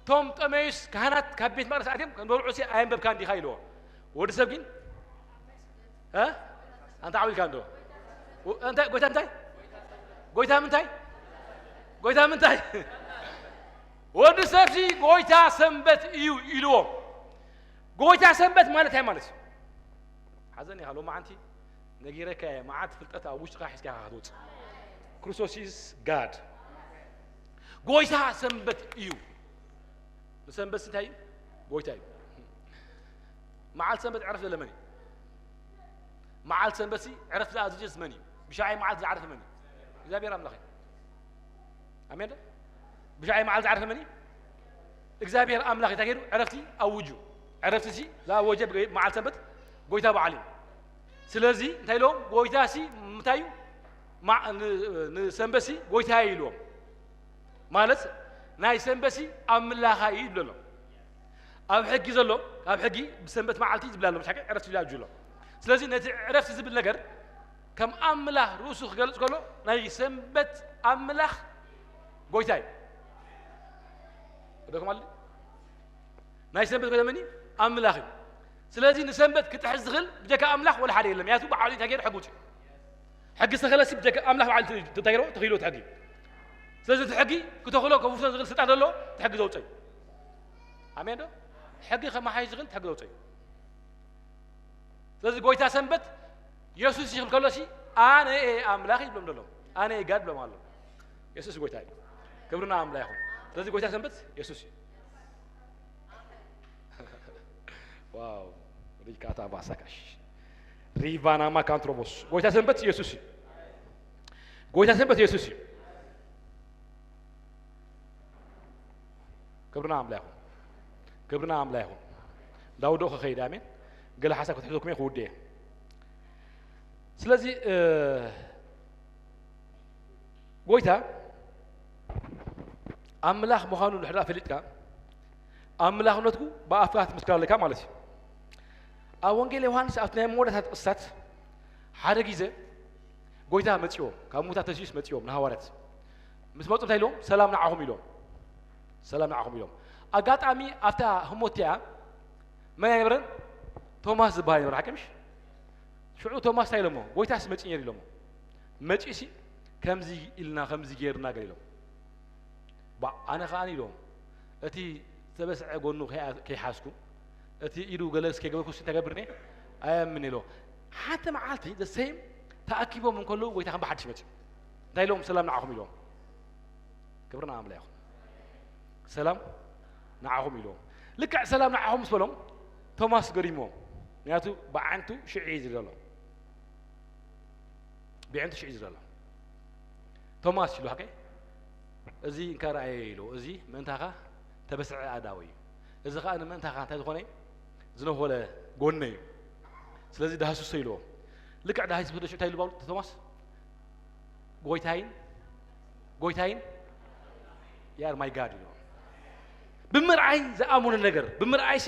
እቶም ጠመዩስ ካህናት ካብ ቤት መቕደስ ኣትዮም ከም ዝበልዑ ሲ ኣየንበብካን ዲኻ ኢልዎ። ወዲ ሰብ ግን እ? ኣንታ ዓው ኢልካ እንዶ። እንታይ፣ ጎይታ እንታይ? ጎይታ ምንታይ? ጎይታ ምንታይ? ወዲ ሰብሲ ጎይታ ሰንበት እዩ ኢልዎም። ጎይታ ሰንበት ማለት እንታይ ማለት እዩ? ሓዘን ኢኻ ሎማዓንቲ ነጊረካ እየ፣ መዓት ፍልጠት ኣብ ውሽጥኻ ሒዝካ ኢኻ ክትወጽእ። ክርስቶስ is God። ጎይታ ሰንበት እዩ። ንሰንበት እንታይ እዩ? ጎይታ እዩ። መዓልቲ ሰንበት ዕረፍቲ ዘለ መን እዩ? መዓልቲ ሰንበት ሲ ዕረፍቲ ዝኣዘዘስ መን እዩ? ብሻዓይ መዓልቲ ዝዓረፈ መን እዩ? እግዚኣብሔር ኣምላኽ እዩ። ኣሜን ዶ? ብሻዓይ መዓልቲ ዝዓረፈ መን እዩ? እግዚኣብሔር ኣምላኽ እዩ። እንታይ ገይሩ? ዕረፍቲ ኣውጁ። ዕረፍቲ ሲ ዝኣወጀ ብገ-፣ መዓልቲ ሰንበት ጎይታ በዓል እዩ። ስለዚ እንታይ ኢሎም? ጎይታ ሲ ምንታይ እዩ? ማ-፣ ን-፣ ንሰንበት ሲ ጎይታ እዩ ኢልዎም። ማለት ናይ ሰንበት ሲ ኣምላኻ እዩ ይብለሎም። ኣብ ሕጊ ዘሎ፣ ኣብ ሕጊ ብሰንበት መዓልቲ ዝብላ ኣሎ፣ ሓቂ ዕረፍቲ ዝብላ ኣሎ። ስለዚ ነቲ ዕረፍቲ ዝብል ነገር ከም ኣምላኽ ርእሱ ክገልጽ ከሎ ናይ ሰንበት ኣምላኽ ጎይታ እዩ። ወደኩም ኣለ ናይ ሰንበት ጎይታ መን እዩ? ኣምላኽ እዩ። ስለዚ ንሰንበት ክጥሕስ ዝኽእል ብጀካ ኣምላኽ ወላ ሓደ የለን። ምክንያቱ ብዓሉ እንታይ ገይሩ? ሕጊ ውፅእ። ሕጊ ዝተኸለሲ ብጀካ ኣምላኽ ባዕሉ እንታይ ገይሩ? ተኺሉ እቲ ሕጊ። ስለዚ እቲ ሕጊ ክተኽሎ ከፍርሶ ዝኽእል ስልጣን ዘለዎ እቲ ሕጊ ዘውፅእ እዩ። ኣሜን ዶ? ሕጊ ከመሓይሽ ዝኽእል እቲ ሕጊ ዘውፅእ እዩ። ስለዚ ጎይታ ሰንበት የሱስ ይብል ከሎ ሲ ኣነ እየ ኣምላኽ ይብሎም ደሎ። ኣነ እየ ጋድ ብሎም ኣሎ። የሱስ ጎይታ እዩ። ክብርና ኣምላኽ ይኹን። ስለዚ ጎይታ ሰንበት የሱስ እዩ። ዋው ሪካታ ባሳካሽ ሪቫናማ ካንትሮቦስ ጎይታ ሰንበት የሱስ እዩ። ጎይታ ሰንበት የሱስ እዩ። ክብርና ኣምላኽ ይኹን። ክብርና ኣምላኽ ይኹን። ዳውዶ ከኸይድ ኣሜን። ገለ ሓሳብ ክትሕዘኩም እየ ክውድእ እየ። ስለዚ እ፣ ጎይታ ኣምላኽ ምዃኑ እንድሕር ደኣ ፈሊጥካ ኣምላኽነቱ ብኣፍካ ክትምስክር ኣለካ ማለት እዩ። ኣብ ወንጌል ዮሃንስ ኣብቲ ናይ መወዳእታ ጥቕስታት ሓደ ግዜ ጎይታ መጺዎም፣ ካብ ሙታት ተሲኡስ መጺዎም ንሃዋርያት ምስ መጹ እንታይ ኢሎም? ሰላም ንዓኹም ኢሎም። ሰላም ንዓኹም ኢሎም። ኣጋጣሚ ኣብታ ህሞት እቲኣ መን ኣይነበረን? ቶማስ ዝበሃል ይነበረ፣ ሓቂ ምሽ? ሽዑ ቶማስ እንታይ ኢሎሞ? ጎይታስ መጺኡ ነይሩ ኢሎሞ። መጺኡሲ ከምዚ ኢልና ከምዚ ጌርና ገለ ኢሎም። ባ ኣነ ከኣ ኢሎም እቲ ዝተበስዐ ጎኑ ከይኣ-፣ ከይሓዝኩ እቲ ኢዱ ገለስ ከይገበርኩ እንታይ ገብርኒ ኣየምን ኢሎ። ሓንቲ መዓልቲ ዘሰይም ተኣኪቦም እንከለዉ ጎይታ ከም ብሓድሽ መጺኡ እንታይ ኢሎም? ሰላም ንዓኹም ኢሎም። ክብርና ኣምላኽ ይኹን። ሰላም ንዓኹም ኢልዎም። ልክዕ ሰላም ንዓኹም ምስ በሎም ቶማስ ገሪምዎም። ምክንያቱ ብዓይንቱ ሽዒ እዩ ዝደሎ። ብዓይንቱ ሽዒ እዩ ዝደሎ። ቶማስ ኢሉ ሓቀይ እዚ እንካ ረኣየ ኢሉ እዚ ምእንታኻ ተበስዐ ኣዳወ እዩ። እዚ ኸኣ ንምእንታኻ እንታይ ዝኾነ እዩ? ዝነኾለ ጎነ እዩ። ስለዚ ዳህስሶ ኢልዎም። ልክዕ ዳህስሶ ሽዑ እንታይ ኢሉ ባሉ ቶማስ? ጎይታይን ጎይታይን you are my God ኢልዎም። ብምርኣይ ዝኣምኑ ነገር ብምርኣይሲ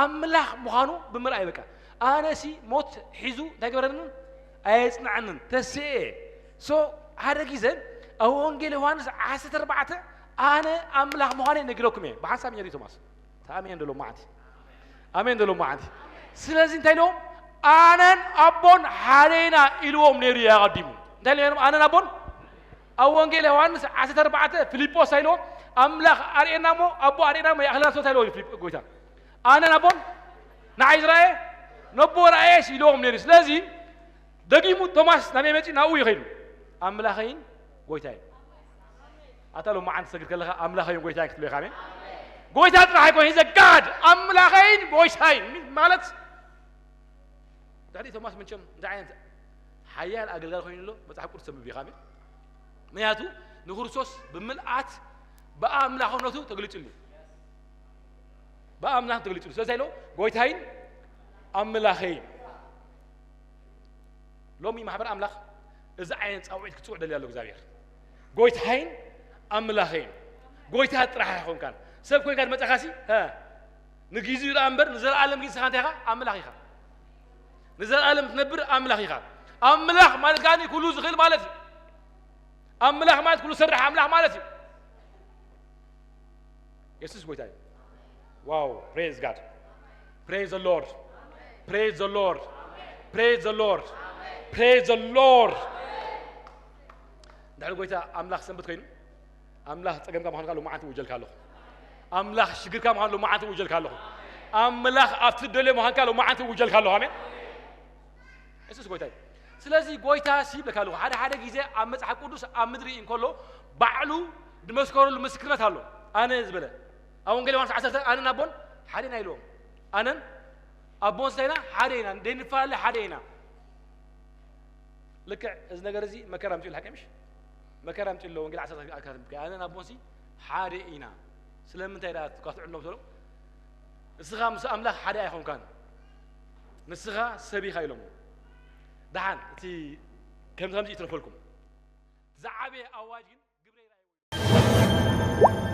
ኣምላኽ ምዃኑ ብምርኣይ በቃ ኣነሲ ሞት ሒዙ እንታይ ገበረንን ኣየጽንዓንን ተስኤ። ሶ ሓደ ግዜ ኣብ ወንጌል ዮሃንስ ዓሰርተ ኣርባዕተ ኣነ ኣምላኽ ምዃነይ ነጊረኩም እየ። ብሓንሳብ እየ ቶማስ ተኣሚነ እንደሎ መዓንቲ ኣሜን እንደሎ መዓንቲ። ስለዚ እንታይ ኢልዎም ኣነን ኣቦን ሓደ ኢና ኢልዎም ነይሩ እዩ ኣቐዲሙ። እንታይ ኢልዎም ኣነን ኣቦን ኣብ ወንጌል ዮሃንስ ዓሰርተ ኣርባዕተ ፊልጶስ እንታይ ኢልዎም ኣምላኽ ኣርእየና እሞ ኣቦ ኣርእየና እሞ ይኣኽለና ስለ እንታይ ኢልዎ ፊልጶ ጎይታ ኣነን ኣቦን ንዓይ ዝረኣየ ነቦ ረኣየስ ኢልዎም ነይሩ። ስለዚ ደጊሙ ቶማስ ናበይ መጺኡ ናብኡ እዩ ከይዱ ኣምላኸይን ጎይታይን። ኣታ ሎማዓንቲ ትሰግድ ከለኻ ኣምላኸይን ጎይታይን ክትብል ኢኻ ኣሜን። ጎይታ ጥራሕ ኣይኮን ሂዘ ጋድ ኣምላኸይን ጎይታይን ማለት ድሕሪ ቶማስ ምንቸም እንታይ ዓይነት ሓያል ኣገልጋሊ ኮይኑ ኣሎ። መጽሓፍ ቅዱስ ተንብብ ኢኻ ኣሜን። ምክንያቱ ንክርስቶስ ብምልኣት ብኣምላኽነቱ ተገሊጹሉ እዩ። ብኣምላኽ ተገሊጹሉ ስለዚ ኢሎ ጎይታይን ኣምላኸይን። ሎሚ ማሕበር ኣምላኽ እዚ ዓይነት ጻውዒት ክጽውዕ ደልዩ ኣሎ እግዚኣብሔር። ጎይታይን ኣምላኸ እዩ። ጎይታ ጥራሕ ኣይኾንካን። ሰብ ኮይንካ ትመጻኻሲ፣ ሀ፣ ንጊዜኡ ደኣ እምበር ንዘለኣለም ግን ንስኻ እንታይ ኢኻ? ኣምላኽ ኢኻ። ንዘለኣለም ትነብር ኣምላኽ ኢኻ። ኣምላኽ ማለት ከኣ ኩሉ ዝኽእል ማለት እዩ። ኣምላኽ ማለት ኩሉ ዝሰርሕ ኣምላኽ ማለት እዩ። የሱስ ጎይታ እዩ። ዋው፣ praise God, praise the Lord, praise the Lord, praise the Lord, praise the Lord። እንድሕር ጎይታ ኣምላኽ ሰንበት ኮይኑ፣ ኣምላኽ ጸገምካ ምዃንካ ሎማዓንቲ እውጀልካ ኣለኹ። ኣምላኽ ሽግርካ ምዃኑ ሎማዓንቲ እውጀልካ ኣለኹ። ኣምላኽ ኣብቲ ትደልዮ ምዃንካ ሎማዓንቲ እውጀልካ ኣለኹ። ኣሜን። የሱስ ጎይታ እዩ። ስለዚ ጎይታ ሲ ይብለካ ኣለኹ፣ ሓደ ሓደ ግዜ ኣብ መጽሓፍ ቅዱስ ኣብ ምድሪ እንከሎ ባዕሉ ዝመስከረሉ ምስክርነት ኣሎ። ኣነ ዝበለ ኣብ ወንጌል ዮሃንስ ዓሰርተ ኣነን ኣቦን ሓደ ኢና ኢልዎም። ኣነን ኣቦን ስታይና ሓደ ኢና፣ ደይንፈላለ ሓደ ኢና። ልክዕ እዚ ነገር እዚ መከራ ኣምጺኡ ሓቂ ምሽ? መከራ ኣምጺኡ ኣሎ። ወንጌል ዓሰርተ ኣካትም ከ ኣነን ኣቦንሲ ሓደ ኢና። ስለምንታይ ደኣ ትኳትዕሎም ትብሎም? ንስኻ ምስ ኣምላኽ ሓደ ኣይኾንካን። ንስኻ ሰብ ኢኻ ኢሎሞ። ደሓን እቲ ከምዚ ከምዚ ይትረፈልኩም። ዝዓበየ ኣዋጅ ግን ግብረ ኢላ